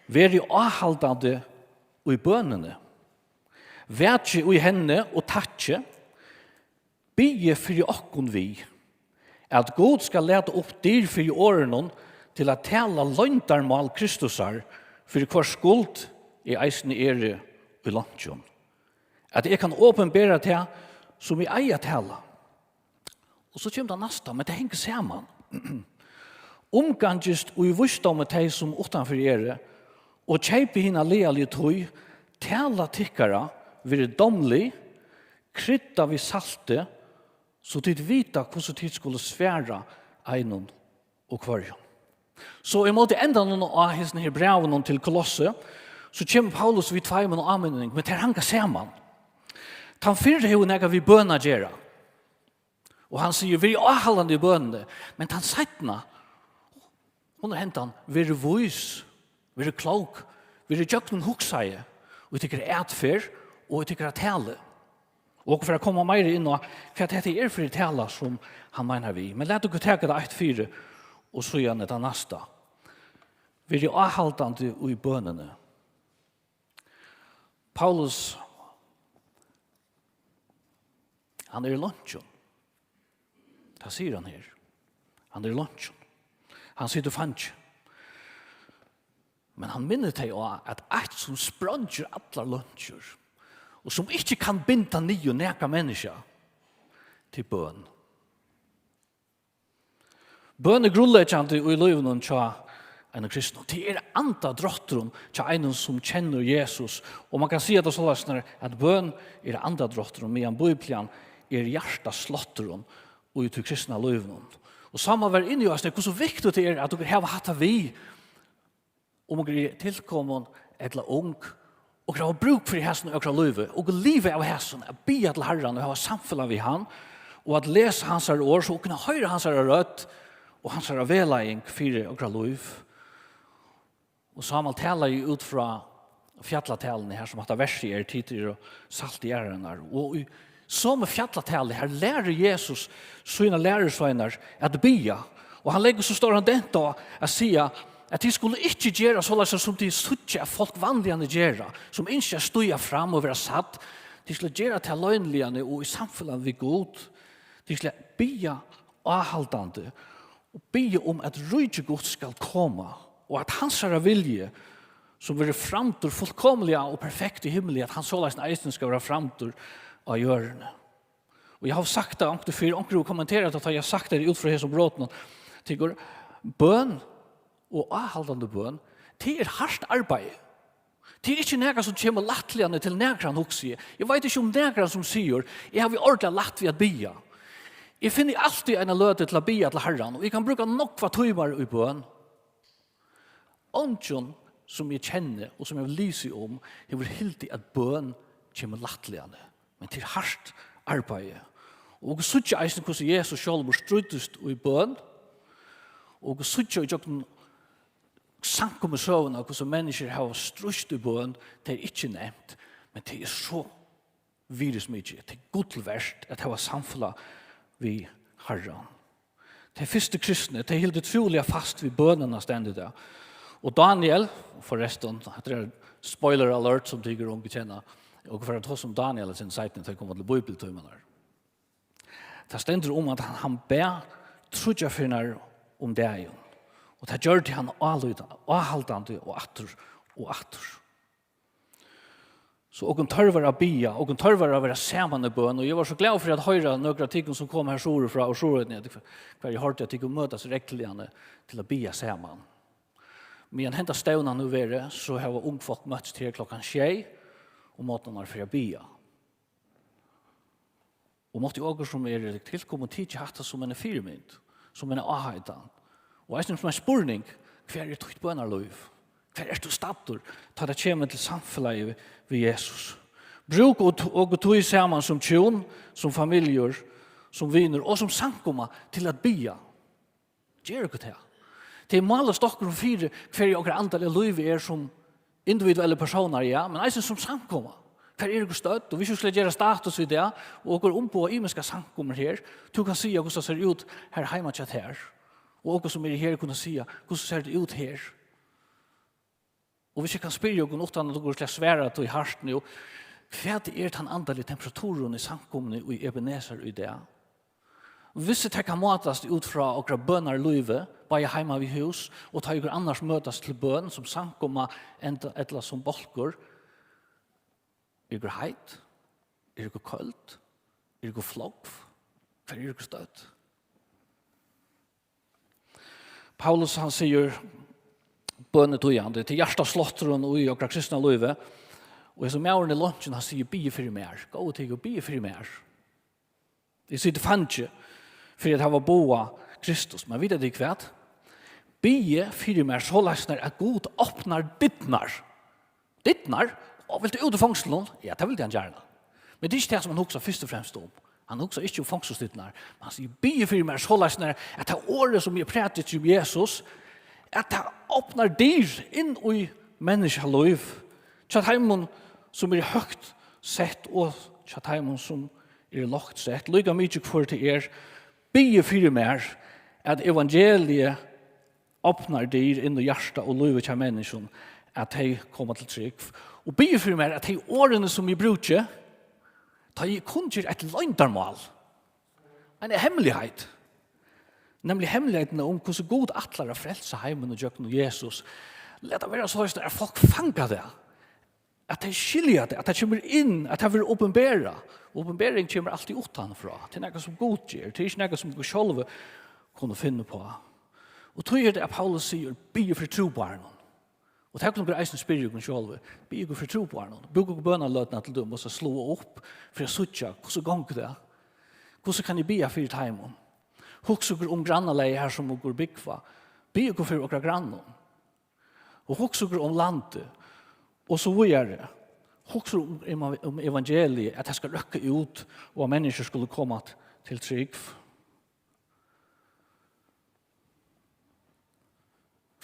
"Verið áhaldandi í bønini. Vakið í henni og takkið. Biðið fyri okkum við, at Gud skal lata upp dyr fyri orðunum til at tala loyndarmál Kristusar, fyri hvørs skuld eg eisini eri í leinkjum, at eg kann opinbera tað, sum eg eigi at tala." Og so kemur tað næsta, men tað hongur saman. "Umgangist í vísdómi tey, sum uttanfyri eru, og keypið hina lagaligu tíð. Tala tykkara verið dámlig, kryddað við salti, so tit vita, hvussu tit skulu svara einum og hvørjum." So ímóti endanum á hesum her brævinum til Kolossi, so kemur Paulus við tveimum áminningum, men tær hanga saman. Tann fyrri hevur nakað við bøn at gera. Og hann sigur: "Verið áhaldandi í bønini." Men tann seinna, hon er hendan: "Verið vís, verið klók, verið gjøgnumhugsaði í tykkara atferð og í tykkara talu." Og okur fara at koma meira inn á, hvat hetta er fyri tala, sum hann meinar við. Men lat okkum taka tað eitt fyri, og síðani tað næsta. "Verið áhaldandi í bønini." Paulus, hann er í leinkjum. Tað sigur hann her. Hann er í leinkjum. Hann situr fangin. Men hann minnir tey á, at eitt sum spreingir allar leinkjur, og sum ikki kann binda niður nakað menniskja, til bøn. Bøn er grundleggjandi í lívinum hjá einum kristnum. Tað er andadrátturin hjá einum, sum kennir Jesus. Og man kann siga tað soleiðis, at bøn er andadrátturin, meðan Biblian er hjartaslátturin í tí kristna lívinum. Og Sámal var inni á, hvussu viktigt tað er, at okur hava hatta við, um okur eru tilkomin ella ung, okur hava brúk fyri hasum í okra lívi, okur liva av hasum, at biðja til Harran og hava samfelag við hann, og at lesa hansara orð, so okur kunna hoyra hansara rødd og hansara vegleiðing fyri okra lív. Og Sámal talar jú út frá fjallataluni her, sum hatta versið er, tit eru salt jarðarinnar. Og í somu fjallatali, her lærir Jesus sínar lærisveinar at biðja. Og hann leggur so stóran dent á at siga, at tit skulu ikki gera soleiðis, sum tit síggja, at fólk vanliga gera, sum ynskja at stíga fram og vera satt. Tit skulu gera tað loyniliga og í samfelag við Gud. Tit skulu biðja áhaldandi og biðja um, at ríki Guds skal koma, og at hansara vilji, sum verður framdur fullkomiliga og perfekt í himli, at hann soleiðis eisini skal vera framdur á jørðini. Og eg havi sagt tað onkuntíð fyrr, onkur hevur kommenterað tað, tá eg havi sagt tað út frá hesum brotunum. Tykkur, bøn og áhaldandi bøn, tað er hart arbeiði. Tað er ikki nakað, sum kemur lættliga til nakran, hugsi eg. Eg veit ikki um nakran, sum sigur, eg havi ordiliga lætt við at biðja. Eg finni altíð eina løtu til at biðja til Harran, og eg kann brúka nógvar tímar í bøn. Eingin, sum eg kenni og sum eg havi lisið um, hevur hildið, at bøn kemur lættliga, men tað er hart arbeiði. Og okur síggja eisini, hvussu Jesus sjálvur stríddist í bøn, og okur síggja ígjøgnum samkomusøguna, hvussu menniskjur hava strítt í bøn, tað er ikki nevnt, men tað er so virðismikið, tað er gull vert at hava samfelag við Harran. Tey fyrstu kristnu, tey hildu trúliga fast við bønina, stendur tað. Og Daniel, forrestin, hetta er spoiler alert, sum tykur ungu kenna, og fara at tosa um Daniel seinni, tá eg komi til bíbliutímarnar. Tað stendur um, at hann, hann bað tríggjar ferðir um dagin, og tað gjørdi hann álítandi, áhaldandi og aftur og aftur. So okum tørvar at biðja, okum tørvar at vera saman í bøn, og eg var so glaður fyri at hoyra nøkur av tykum, sum kom her suður frá, og suðuroynni, at hvar eg hoyrdi, at tykum møtast regluliga til at biðja saman. Meðan henda stevnan hevur verið, so hava ung fólk møtst her klokkan sjey um morgnarnar fyri at biðja. Og mátti okur, sum eru tilkomin, tikið hatta sum eina fyrimynd, sum eina áheitan, og eisini sum ein spurning: hvar er títt bønarlív? Hvar ert tú staddur, tá tað kemur til samfelagið við, við Jesus? Brúk og t-, okur tíð saman sum hjún, sum familjur, sum vinir og sum samkoma til at biðja. Ger okur tað? Tað er málað stokkur fyri, hvørji okkara andaliga lív er sum individuellir persónar, ja, men eisini sum samkoma. Hvar eru okur stødd? Og vit skulu gera status við tað, og okur umboða ymiskar samkomur her. Tú kanst siga, hvussu tað sær út her heima hjá tær. Og okur sum eru her kunnu siga, hvussu sær tað út her? Og hvis eg kann spyrja okum, uttan at okur skal svara tí hart nú, hvat er tann andaligi temperaturin í samkomuni í Ebenezer í dag? Hvis tað kann mátast út frá okra bønarlívi, bæði heima við hús, og tá okur annars møtast til bøn sum samkoma, enda, ella sum bólkur, er okur heit? Er okur køld? Er okur flógv? Hvar er okur stødd? Paulus, hann sigur, bøn er týðandi, til hjartaslátturin í okra kristna lívi. Og hesin maðurin í leinkjuni, hann sigur: biðið fyri mær. Góði tykur, biðið fyri mær. Eg siti fangi fyri at hava boðað Kristus. Men vita tit hvat? Biðið fyri mær, soleiðis at Gud opnar dyrnar. Dyrnar? Og vilt tú út úr fongslinum? Ja, tað vildi hann gjarna. Men tað er ikki tað, sum hann hugsar fyrst og fremst um. Hann hugsar ikki um fongsulsdyrnar. Men hann sigur: biðið fyri mær, soleiðis at tað orðið, sum eg prædiki um Jesus, at tað opnar dyr inn í menniskjalív. Hjá teimum, sum eru høgt sett, og hjá teimum, sum eru lágt sett. Líka mikið hvør tað er, biðið fyri mær, at evangeliið opnar dyr inn í hjarta og lívi hjá menniskjum, at tey koma til trúgv. Og biðið fyri mær, at tey orðini, sum eg brúki, tá eg kunngeri eitt loyndarmál, eina hemmeligheit, Nemlig hemmelighetina um, hvussu Gud ætlar at frelsa heimin og gjøgnum Jesus. Lat tað vera soleiðis, at fólk fanga tað. At tey skilja tað, at tað kemur inn, at tað verður opinberað. Opinbering kemur altíð uttanfrá. Tað er nakað, sum Gud ger. Tað er ikki nakað, sum okur sjálvi kunnu finna uppá. Og tí er tað, at Paulus sigur, biðið fyri trúboðarunum. Og tað kunnu okur eisini spyrja okum sjálvi. Biðið okur fyri trúboðarunum. Brúkið okur bønaløtuna til dømis at sláa upp fyri at síggja, hvussu gongur tað? Hvussu kann eg biðja fyri teimum? Hugsið okur um grannalagið har, sum okur búgva. Biðið okur fyri okkara grannum. Og hugsið okur um landið. Og so víðari. Hugsið okur um, um evangeliið, at tað skal røkka út, og at menniskjur skulu koma til trúgv.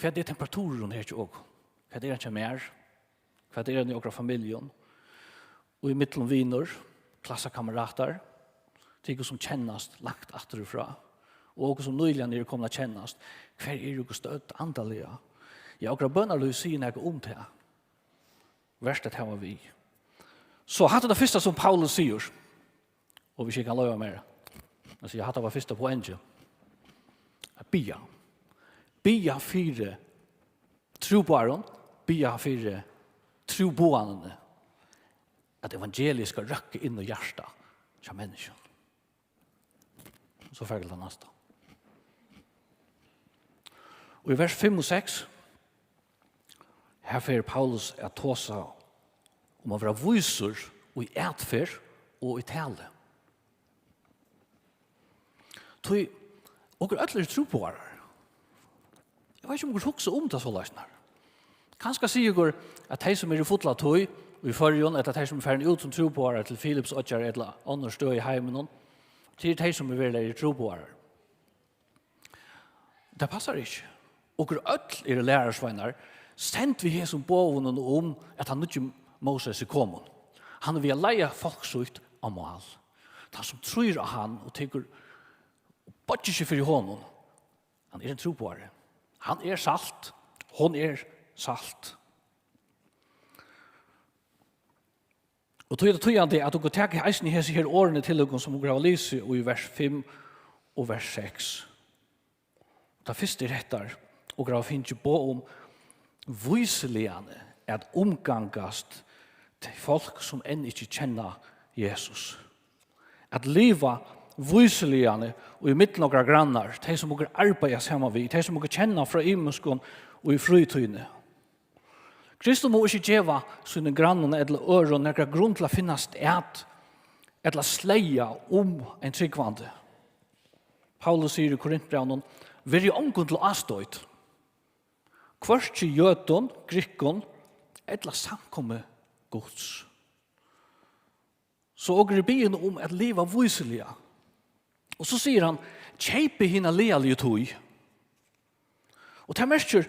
Hvat er temperaturin her hjá okum? Hvat er hann hjá mær? Hvat er hann í okkara familjum? Og í millum vinir, klassakameratar, tykur sum kennast langt afturfrá, og okur sum nýliga eru komin at kennast, hvar eru okur stødd andaliga? Ja, okkara bønarlív sigur nakað um tað. Vert at hava við. So, hatta er tað fyrsta, sum Paulus sigur. Og hvis eg kann loyva mær at siga, hatta var fyrsta poengið. At biðja. Biðja fyri trúboðarum, biðja fyri trúboðanini. At evangeliið skal røkka inn í hjarta hjá menniskjum. So fara vit til tað næsta. Og í vers fimm og seks, her fer Paulus at tosa um at vera vísur í atferð og í talu. Tí okur øll eru trúboðarar. Eg veit ikki, um okur hugsa um tað soleiðis nær. Kanska siga okur, at tey, sum eru full av tí í Føroyum, ella tey, sum eru farin út sum trúboðarar til Filipsoyggjar ella onnur støð í heiminum, tað eru tey, sum eru veruligir trúboðarar. Tað passar ikki. Okur øll eru lærarsveinar, send við hesum boðunum um, at tann nýggi Moses er komin. Hann er við at leiða fólk sítt á mál. Tann, sum trýr á hann og tekur, boyggir seg fyri honum, hann er ein trúboðari. Hann er salt. Hon er salt. Og tí er tað týðandi, at okur taka eisini hesi her orðini til okum, sum okur hava lisið í vers fimm og vers seks. Tað fyrsta er hetta, okur hava fingið boð um vísiliga at umgangast tey fólk, sum enn ikki kenna Jesus. At liva vísiliga í millum okkara grannar, tey, sum okur arbeiða saman við, tey, sum okur kenna frá ymiskum í frítíðini. Kristur má ikki geva sínum grannum ella øðrum nakra grund til at finnast at ella slayga um ein trúgvandi. Paulus sigur í Korintbrævinum, verið ongum til ástoyt, hvørki jødum, grikkum ella samkomu Guds. So okur eru biðin um at liva vísiliga. Og so sigur hann, keypið hina lagaligu tíð. Og tað merkir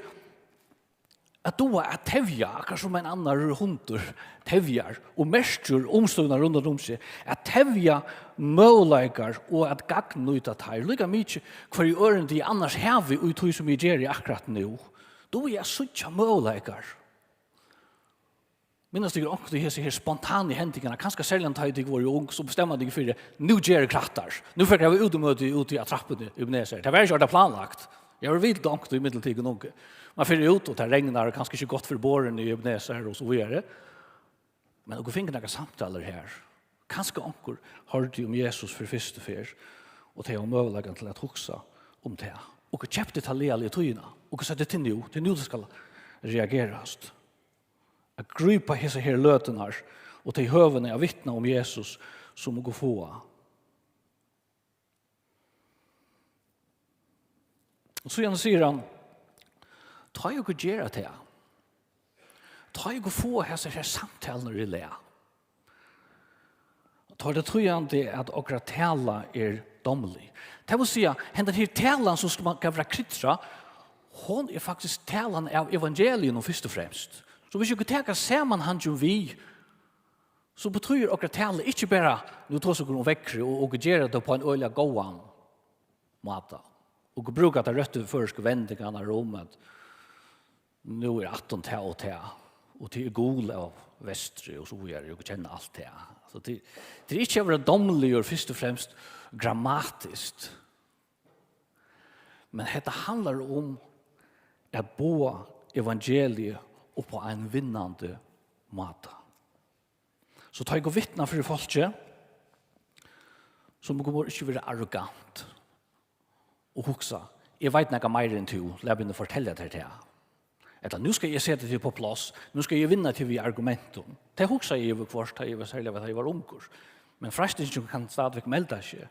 at duga at tevja, akkurát sum ein annar hundur tevjar og merkir umstøðurnar rundan um seg, at tevja møguleikar og at gagnnýta teir. Líka mikið hvørji ørindi eg annars havi í tí, sum eg geri akkurát nú. Dugi eg at síggja møguleikar. Minnast tykur onkuntíð hesi her spontanu hendingarnar, kanska serliga tá ið tykur vóru ung, so bestemma tykur fyri, nú ger eg krattar. Nú fer eg at hava útimøti úti á trappuni í Ebenezer. Tað var ikki orðið planlagt. Eg var við til onkuntíð í millum tykum ungu. Man fer út, og tað regnar, og kanska ikki gott fyri borðini í Ebenezer og so víðari. Men okur fingu nakrar samtalur her. Kanska onkur hoyrdi um Jesus fyri fyrstu ferð, og tey hava møguleikan til at hugsa um tað. Okur keypti ta lagaligu tíðina. Okur søgdu, tað er nú, tað er nú, tað skal reagerast. At grípa hesar her løturnar og tey høvini at vitna um Jesus, sum okur fáa. Og síðan sigur hann, tá ið okur gera tað, tá ið okur fáa hesar her samtalurnar í lag, tá er tað týðandi, at okra tala er dámlig. Tað vil siga, hendan her talan, sum skal, man skal vera kryddrað, hon er faktiskt talan av evangelium fyrst og fremst. So hvis okur taka samanhangin við, so betýðir okra tala ikki bara, nú tosa okur um veðrið, og okur gera tað á ein øgiliga góðan máta. Okur brúka tær røttu føroysku vendingarnar um, at nú er aftan tað og tað, og tað er gul av vestri og so víðari, okur kenna alt tað. So tað, tað er ikki at vera dámligur fyrst og fremst grammatiskt. Men hetta handlar um at boða evangeliið upp á ein vinnandi máta. So tá eg vitni fyri fólki, so má eg ikki vera arrogant og hugsa, eg veit nakað meira enn tú, lat meg nú fortelja tær tað. Ella, nú skal eg seta teg upp á pláss, nú skal eg vinna teg við argumentum. Tað hugsaði eg yvirhøvur, tá eg var, serliga tá eg var ungur. Men freistingin kann stadigvæk melda seg.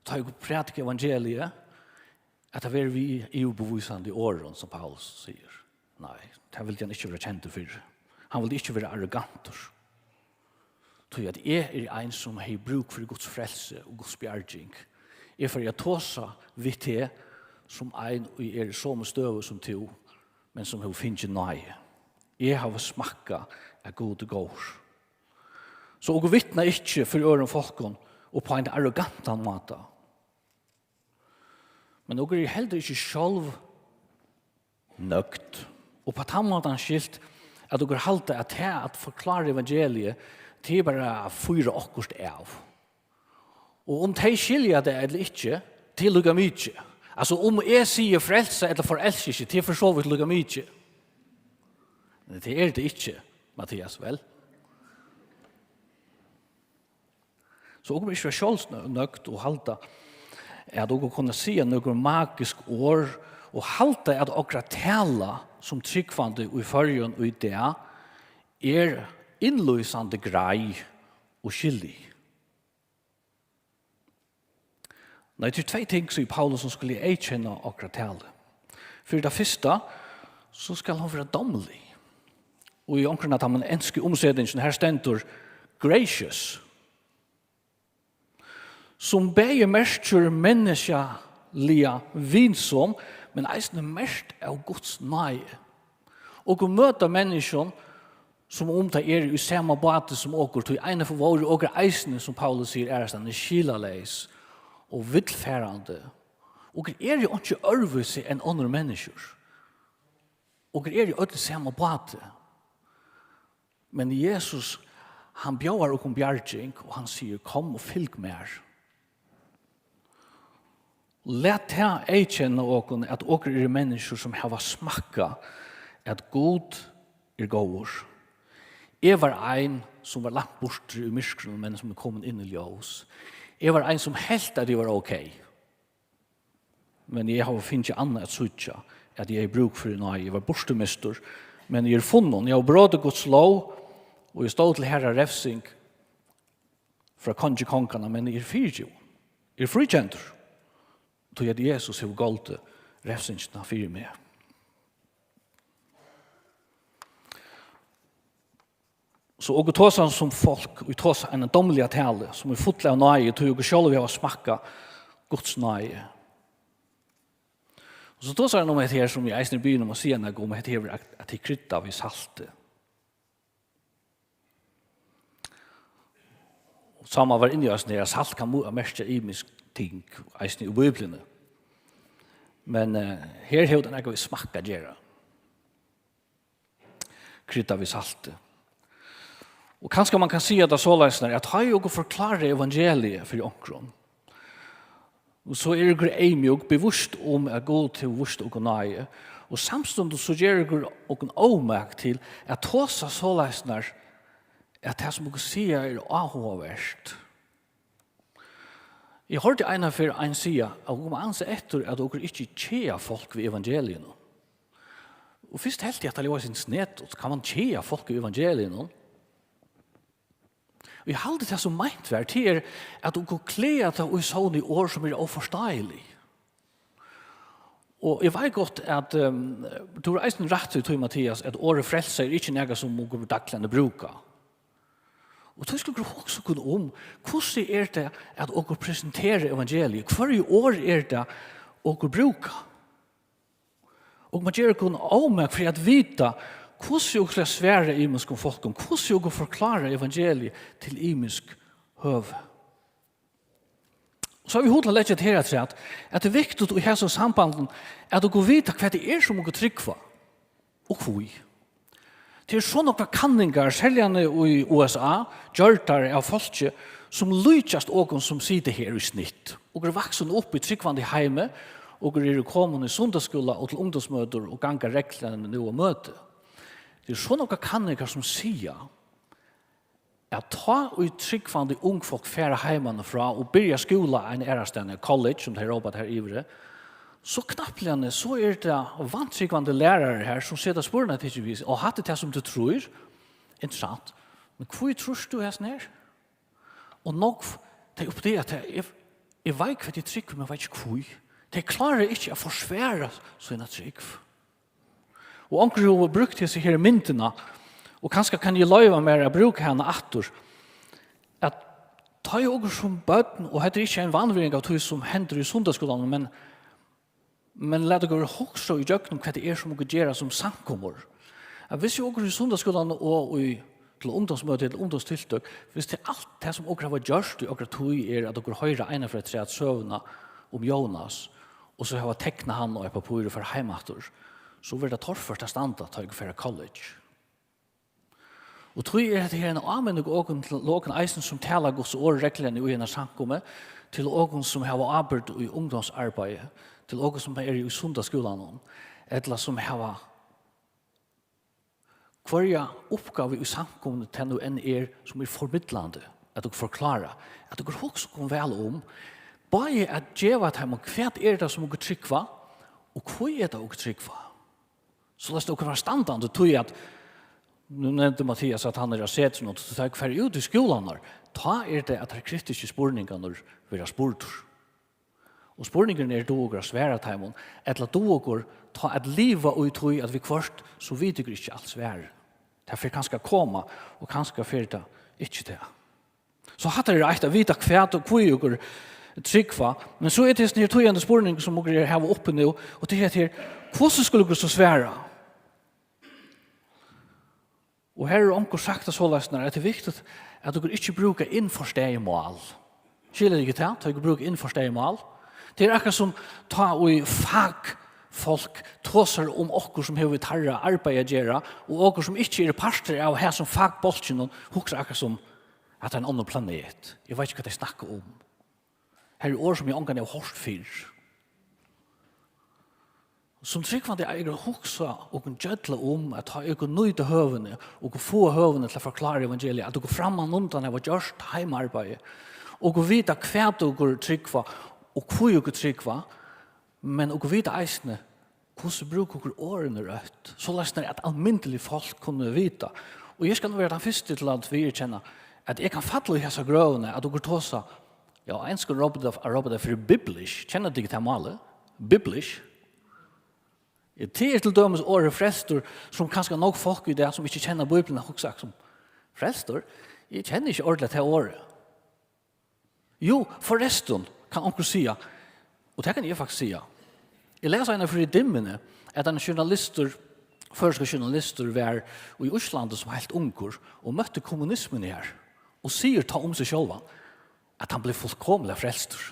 Tá eg prædiki evangeliið, at tað verður við yvirbevísandi orðum, sum Paulus sigur. Nei, tað vildi hann ikki vera kendur fyri. Hann vildi ikki vera arrogantur. Tí at eg eri ein, sum hevur brúk fyri Guds frelsi og Guds bjarging. Eg fari at tosa við teg sum ein, ið er í somu støðu sum tú, men sum hevur fingið náði. Eg havi smakkað, at Gud er góður. So okur vitna ikki fyri øðrum fólkum og á ein arrogantan máta. Men okur eru heldur ikki sjálv nøgd. Og á tann mátan skilt, at okur halda, at tað at forklára evangeliið, tað er bara at fýra okkurt av. Og um tey skilja tað ella ikki, tað er líka mikið. Altso, um eg sigi frelsa ella forelska ikki, tað er for so vítt líka mikið. Men tað er tað ikki, Mathias, vel? So okur ikki vera sjálvnøgd og halda, at okur kunnu siga nøkur magisk orð og halda, at okra tala sum trúgvandi í Føroyum í dag er innlýsandi greið og skillig. Nei, tað er tvey ting, sum Paulus, sum skulu eyðkenna okra talu. Fyri tað fyrsta, so skal hon vera dámlig. Og í onkrum av teimum ensku umsetingum, her stendur gracious, sum bæði merkir menniskjaliga vinsom, men eisini merkt av Guds náði. Okur møta menniskjum, sum um tey eru í sama báti sum okur, tí einaferð vóru okur eisini, sum Paulus sigur aðrastaðni, skilaleys og villfarandi. Okur eru einki øðrvísi enn onnur menniskjur. Okur eru øll í sama báti. Men Jesus, hann bjóðar okkum bjarging, og hann sigur: "Kom og fylg mær." Lat tað eyðkenna okkum, at okur eru menniskjur, sum hava smakkað, at Gud er góður. Eg var ein, sum var langt burtur í myrkrinum, men sum er komin inn í ljós. Eg var ein, sum helt, at eg var ok. Men eg havi fingið annað at síggja, at eg hevði brúk fyri náði. Eg var burturmistur, men eg eri funnin. Eg havi brotið Guds lóg, og eg stóð til harðari revsing frá Kongi konganna, men eg eri fyrigivin. Eg eri fríkendur, tí at Jesus hevur goldið revsingina fyri meg. So okur tosa sum fólk, vit tosa eina dámliga talu, sum er full av náði, tí okur sjálv hava smakkað Guds náði. Og so tosar hann um hetta her, sum eg eisini byrjaði um at siga nakað um, hetta her, at, at tað er kryddað við salti. Og Sámal var inni á hesum her, at salt kann mu-, merkja ymisk ting, eisini í Bíbliuni. Men, eh, her hevur tað nakað við smakk at gera. Kryddað við salti. Og kanska man kann siga tað soleiðis, at tá ið okur forklára evangeliið fyri onkrum, og so eru okur eyðmjúk, bevíst um, at Gud hevur víst okkum náði, og samstundis so ger okur okkum ómak til at tosa soleiðis, at tað, sum okur siga, er áhugavert. Eg hoyrdi eina ferð ein siga, at okur mugu ansa eftir, at okur ikki keða fólk við evangeliinum. Og fyrst helt eg, at tað ljóðaði eitt sindur snedigt, kann man keða fólk við evangeliinum? Og eg haldi, tað sum meint var, tað er, at okur klæða tað í sovorðin orð, sum eru óforståelig. Og eg veit gott, at, ehm, tú hevur eisini rætt í tí, Mathias, at orðið frelsa er ikki nakað, sum okur dagliga brúka. Og tí skulu okur hugsa okkum um, hvussu er tað, at okur presentera evangeliið? Hvørji orð er tað, okur brúka? Og man ger okkum ómak fyri at vita, hvussu okur skulu svara ymiskum fólkum, hvussu okur forklára evangeliið til ymisk høvi. So havi eg hug til at leggja tað her afturat, at tað er viktigt í hesum sambandinum, at okur vita, hvat tað er, sum okur trúgva, og hví. Tað eru so nógvar kanningar, serliga í U S A, gjørdar av fólki, sum líkjast okum, sum sita her í snitt. Okur eru vaksin upp í trúgvandi heimi, Okur eru komin í sunnudagsskúla og til ungdómsmøtir og ganga regluliga nú á møti. Tað eru so nógvar kanningar, sum siga, at tá ið trúgvandi ungfólk fara heimanífrá og byrja skúla ein aðrastaðni, college, sum tey rópa tað her yviri, so knappliga, so eru tað vantrúgvandi lærarar her, sum seta spurningartekin við, og hatta er tað, sum tú trýrt. Interessant. Men hví trýrt tú hesum her? Og nógv, tey uppdaga, at tað er, eg veit, hvat eg trúgvi, men eg veit ikki hví. Tey klára ikki at forsvara sína trúgv. Og onkur hevur brúkt hesa her myndina, og kanska kann eg loyva mær at brúka hana aftur, at tá ið okur sum børn, og hetta er ikki ein vanvirðing av tí, sum hendir í sunnudagsskúlanum, men, men lat okur hugsa í gjøgnum, hvat tað er, sum okur gera sum samkomur. At hvis okur í sunnudagsskúlanum og í, til ungdómsmøti, til ungdómstiltøk, hvis tað alt tað, sum okur hava gjørt í okra tíð, er, at okur hoyra eina ferð afturat søguna um Jónas, og so hava teknað hann á eitt pappír og fara heim aftur, so verður tað torført at standa, tá okur fara á college. Og tí er hetta her ein áminning okum til okum eisini, sum tala Guds orð regluliga í eina samkomu, til okum, sum hava ábyrgd í ungdómsarbeiði, til okum, sum eru í sunnudagsskúlanum, ella sum hava hvørja uppgávu í samkomuni, tað nú enn er, sum er formidlandi, at okur forklára, at okur hugsa okum væl um, bæði at geva teimum, hvat er tað, sum okur trúgva, og hví er tað, okur trúgva? Soleiðis at okur verða standandi, tí at, nú nevndi Mathias, at hann er á setrinum, og tá okur fara út í skúlarnar, tá er tað, at teir kritisku spurningarnir verða spurdir. Og spurningurin er, duga okur at svara teimum, ella duga okur tá at liva í tí, at viðhvørt, so vita okur ikki alt svarið. Tað fer kanska at koma, og kanska fer tað ikki tað. So hatta er eitt, at vita hvat og hví okur trúgva. Men so er tað hesin her týðandi spurningur, sum okur hava uppi nú, og tað er hetta her, hvussu skulu okur so svara? Og her er onkur sagt tað soleiðis, at tað er viktigt, at okur ikki brúka innforstaðið mál. Skilja tit tað? Tá okur brúka innforstaðið mál. Tað er akkurát sum tá ið fakfólk tosar um okkurt, sum hevur við teirra arbeiði at gera, og okur, sum ikki eru partur av hesum fakbólkinum, hugsa akkurát sum, at tað er ein annar planet. Eg veit ikki, hvat tey snakka um. Her eru orð, sum eg ongantíð havi hoyrt fyrr. Sum trúgvandi eiga okur at hugsa okum gjølla um, at tá okur nýta høvini, okur fáa høvini til at forklára evangeliið, at okur frammanundan hava gjørt heimaarbeiði, okur vita, hvat okur trúgva, og hví okur trúgva, men okur vita eisini, hvussu brúka okur orðini røtt, soleiðis at alminnilig fólk kunnu vita. Og eg skal nú vera tann fyrsti til at viðurkenna, at eg kann falla í hesa grøvina, at okur tosa, ja, á enskum rópa tey, rópa tey fyri biblisk. Kenna tit tað málið? Biblisk. Ja, tað er til dømis orðið frelstur, sum kanska nógv fólk í dag, sum ikki kenna Bíbliuna, hugsa sum, frelstur? Eg kenni ikki ordiliga tað orðið. Jú, forrestin, kann onkur siga, og tað kann eg faktiskt siga. Eg las eina ferð í Dimmuni, at ein journalistur, føroyskur journalistur, var í Íslandi sum heilt ungur og møtti kommunismuni har, og sigur tá um seg sjálvan, at hann bleiv fullkomiliga frelstur.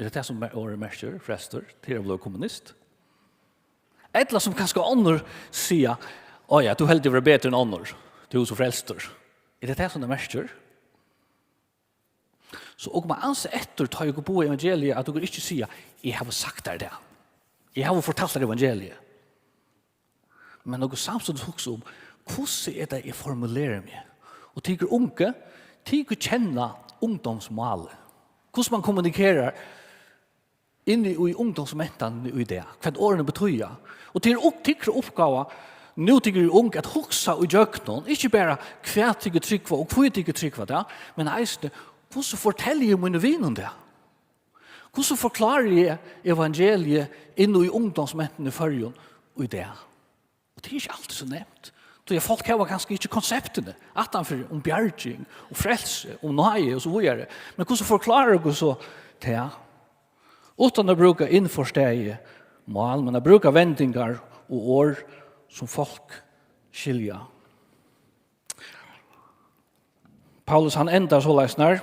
Er tað tað, sum mer-, orðið merkir, frelstur, til at blíva kommunist? Ella sum kanska onnur siga, á ja, tú heldur vera betri enn onnur, tú ert so frelstur. Er tað tað, sum tað merkir? So okur mugu ansa eftir, tá okur boða evangeliið, at okur ikki siga, eg havi sagt tær tað. Eg havi fortalt tær evangeliið. Men okur samstundis hugsa um, hvussu er tað, eg formuleri meg? Og tykur ungu, tykur kenna ungdómsmálið. Hvussu man kommunikerar inni í ungdómsmentanini í dag, hvat orðini betýða. Og tað er upp-, tykkara uppgáva, nú tykur eru ung, at hugsa í gjøgnum, ikki bara hvat tykur trúgva og hví tykur trúgva tað, men eisini, hvussu fortelji eg mínum vinum tað? Hvussu forklári eg evangeliið inn í ungdómsmentanina í Føroyum í dag? Og tað er ikki altíð so nemt. Tí at fólk hava kanska ikki konseptini, aftanfyri um bjarging, um frelsi, um náði og so víðari. Men hvussu forklárar okur so tað? Uttan at brúka innforstaðið mál, men at brúka vendingar og orð, sum fólk skilja. Paulus, hann endar soleiðis nær: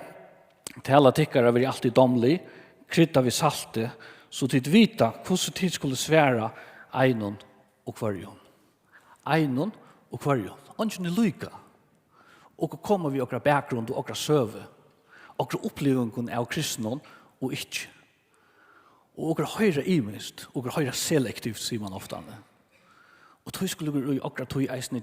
Tala tykkara verði altíð dámlig, kryddað við salti, so tit vita, hvussu tit skulu svara einum og hvørjum. Einum og hvørjum. Eingin er líka. Okur koma við okra bakgrund og okra søgu, okra upplivingum av kristnum og ikki. Og okur hoyra ymiskt, okur hoyra selektivt, sigur man ofta. Og tí skulu okur í okra tíð eisini,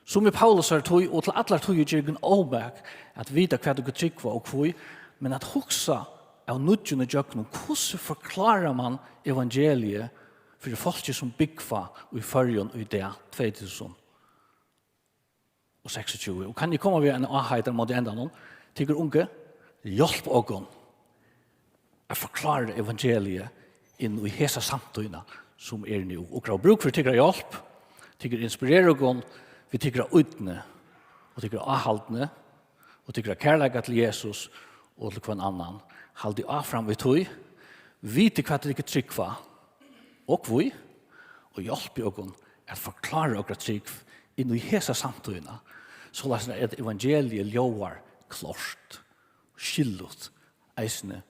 sum í Paulusar tíð og til allar tíðir, gera okkum ómak at vita, hvat okur trúgva og hví, men at hugsa av nýggjum ígjøgnum, hvussu forklárar man evangeliið fyri fólki, sum búgva í Føroyum í dag, tvey túsund og seksogtjúgu. Og kann eg koma við ein áheitan móti endanum? Tykur ungu, hjálp okkum at forklára evangeliið inn í hesa samtíðina, sum er nú. Okur hava brúk fyri tykkara hjálp. Tykur inspirera okkum við tykkara ídni og tykkara áhaldni og tykkara kærleika til Jesus og til hvønn annan. Haldið áfram við tí. Vitið, hvat tykur trúgva og hví, og hjálpið okkum at forklára okra trúgv inn í hesa samtíðina, soleiðis at evangeliið ljóðar klárt, skilligt, eisini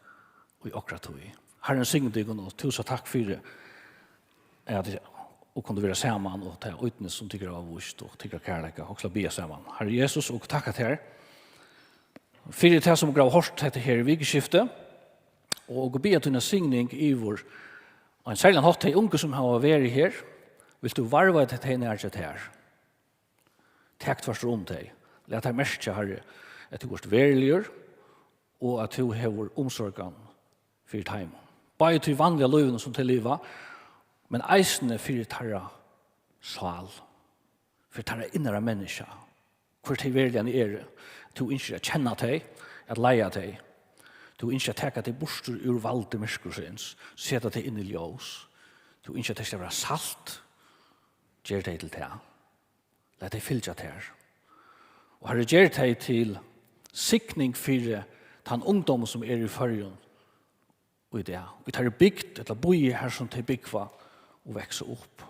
í okra tíð. Harrin signi tykkum, og túsund takk fyri at okur kundu vera saman, og ta ídni, sum tykur hava víst, og tykkara kærleika, og skulu biðja saman. Harri Jesus, okur takka tær fyri tað, sum okur hava hoyrt hetta her vikuskifti, og okur biðja tína signing yvir, og ein serligan hátt tey ungu, sum hava verið her, vilt tú varðveita tey nær hjá tær. Tak tvørtur um tey. Lat tey merkja, Harri, at tú ert veruligur, og at tú hevur umsorgan fyri teimum. Bæði tí vanliga lívinum, sum tey liva, men eisini fyri teirra sál, fyri teirra innara menniskja, hvør tey veruliga eru. Tú ynskir at kenna tey, at leiða tey. Tú ynskir at taka tey burtur úr valdi myrkursins, seta tey inn í ljós. Tú ynskir, at tey skal vera salt, ger tey til tað. Lat tey fylgja tær. Og Harri, ger tey til signing fyri tann ungdómin, sum er í Føroyum í dag. Í teirri bygd ella býi, har sum tey búgva og vaksa upp.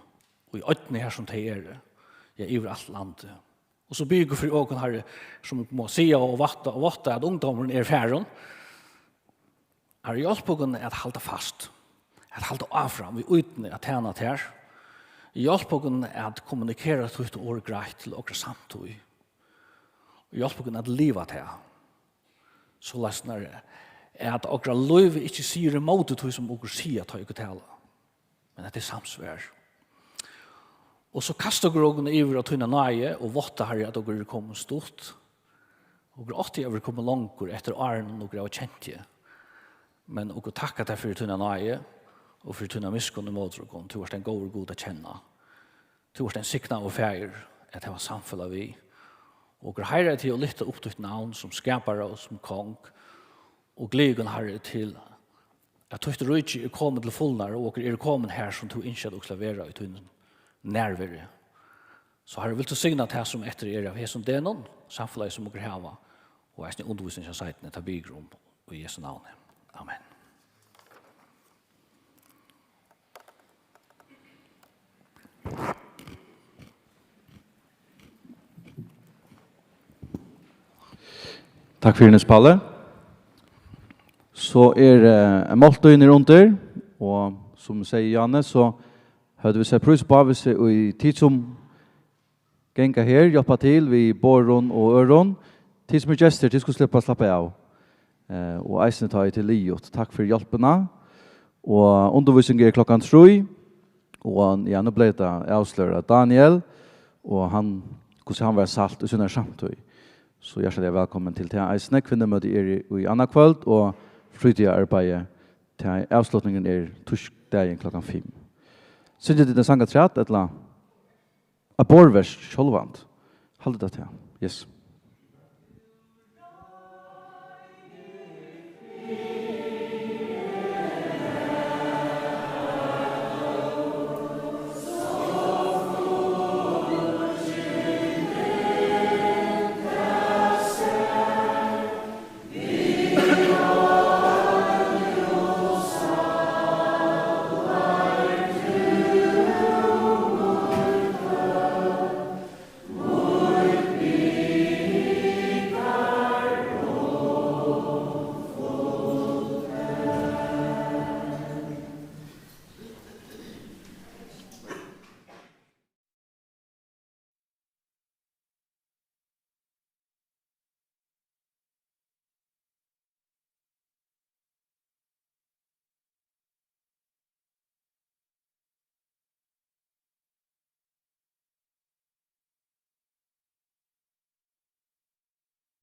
Og í oynni, har sum tey eru. Ja, yvir alt landið. Og so biði eg fyri okum, Harri, sum má siga og vátta, og vátta, at ungdómurin er farin. Harri, hjálp okkum at halda fast, at halda áfram við ídni at tæna tær. Hjálp okkum at kommunikera títt orð greitt til okra samtíð. Og hjálp okkum at liva tað, soleiðis at okra lív ikki sigur ímóti tí, sum okur siga, tá okur tala, men at tað er samsvar. Og so kasta okur okkum yvir á tína náði og vátta, Harri, at okur eru komin stutt. Okur áttu at vera komin longur eftir árini, okur hava kent teg. Men okur takka tær fyri tína náði og fyri tína miskunn ímóti okkum. Tú ert ein góður Gud at kenna. Tú ert ein signaður faðir at hava samfelag við. Og okur heiðra teg og lyfta upp títt navn sum skapara og sum kong. Og gleði okkum, Harri, til at títt ríki er komið til fulnar, og okur eru komin har, sum tú ynskir, at okur skal vera í tínum nærveru. So, Harri, vilt tú signa tað, sum eftir er av hesum degnum, samfelagið, sum okur hava, og eisini undirvísingina seinni, tað biði eg um í Jesu navni. Amen. Takk fyri, Niels Palle. So er, eh, máltíðin er undir, og sum segði Janne, so høvdu vit sett prís uppá, hvis tit sum ganga her, hjálpa til við borðum og øðrum. Tit sum eru gestir, tit skulu sleppa at slappa av. Eh, og eisini tá ið tað er liðugt. Takk fyri hjálpina. Og undirvísing er klokkan trý. Og, ja, nú bleiv tað avslørað. Daniel, og hann, hvussu hann var salt í sínari samtíð. So hjartaliga vælkomin til tað eisini. Kvinnumøti er í, í annaðkvøld, og frítíðararbeiði, tað, avslutningurin er týsdagin klokkan fimm. Syngja tit ein sang afturat, ella? Á borðverk sjálvandi. Haldið tað til. Yes.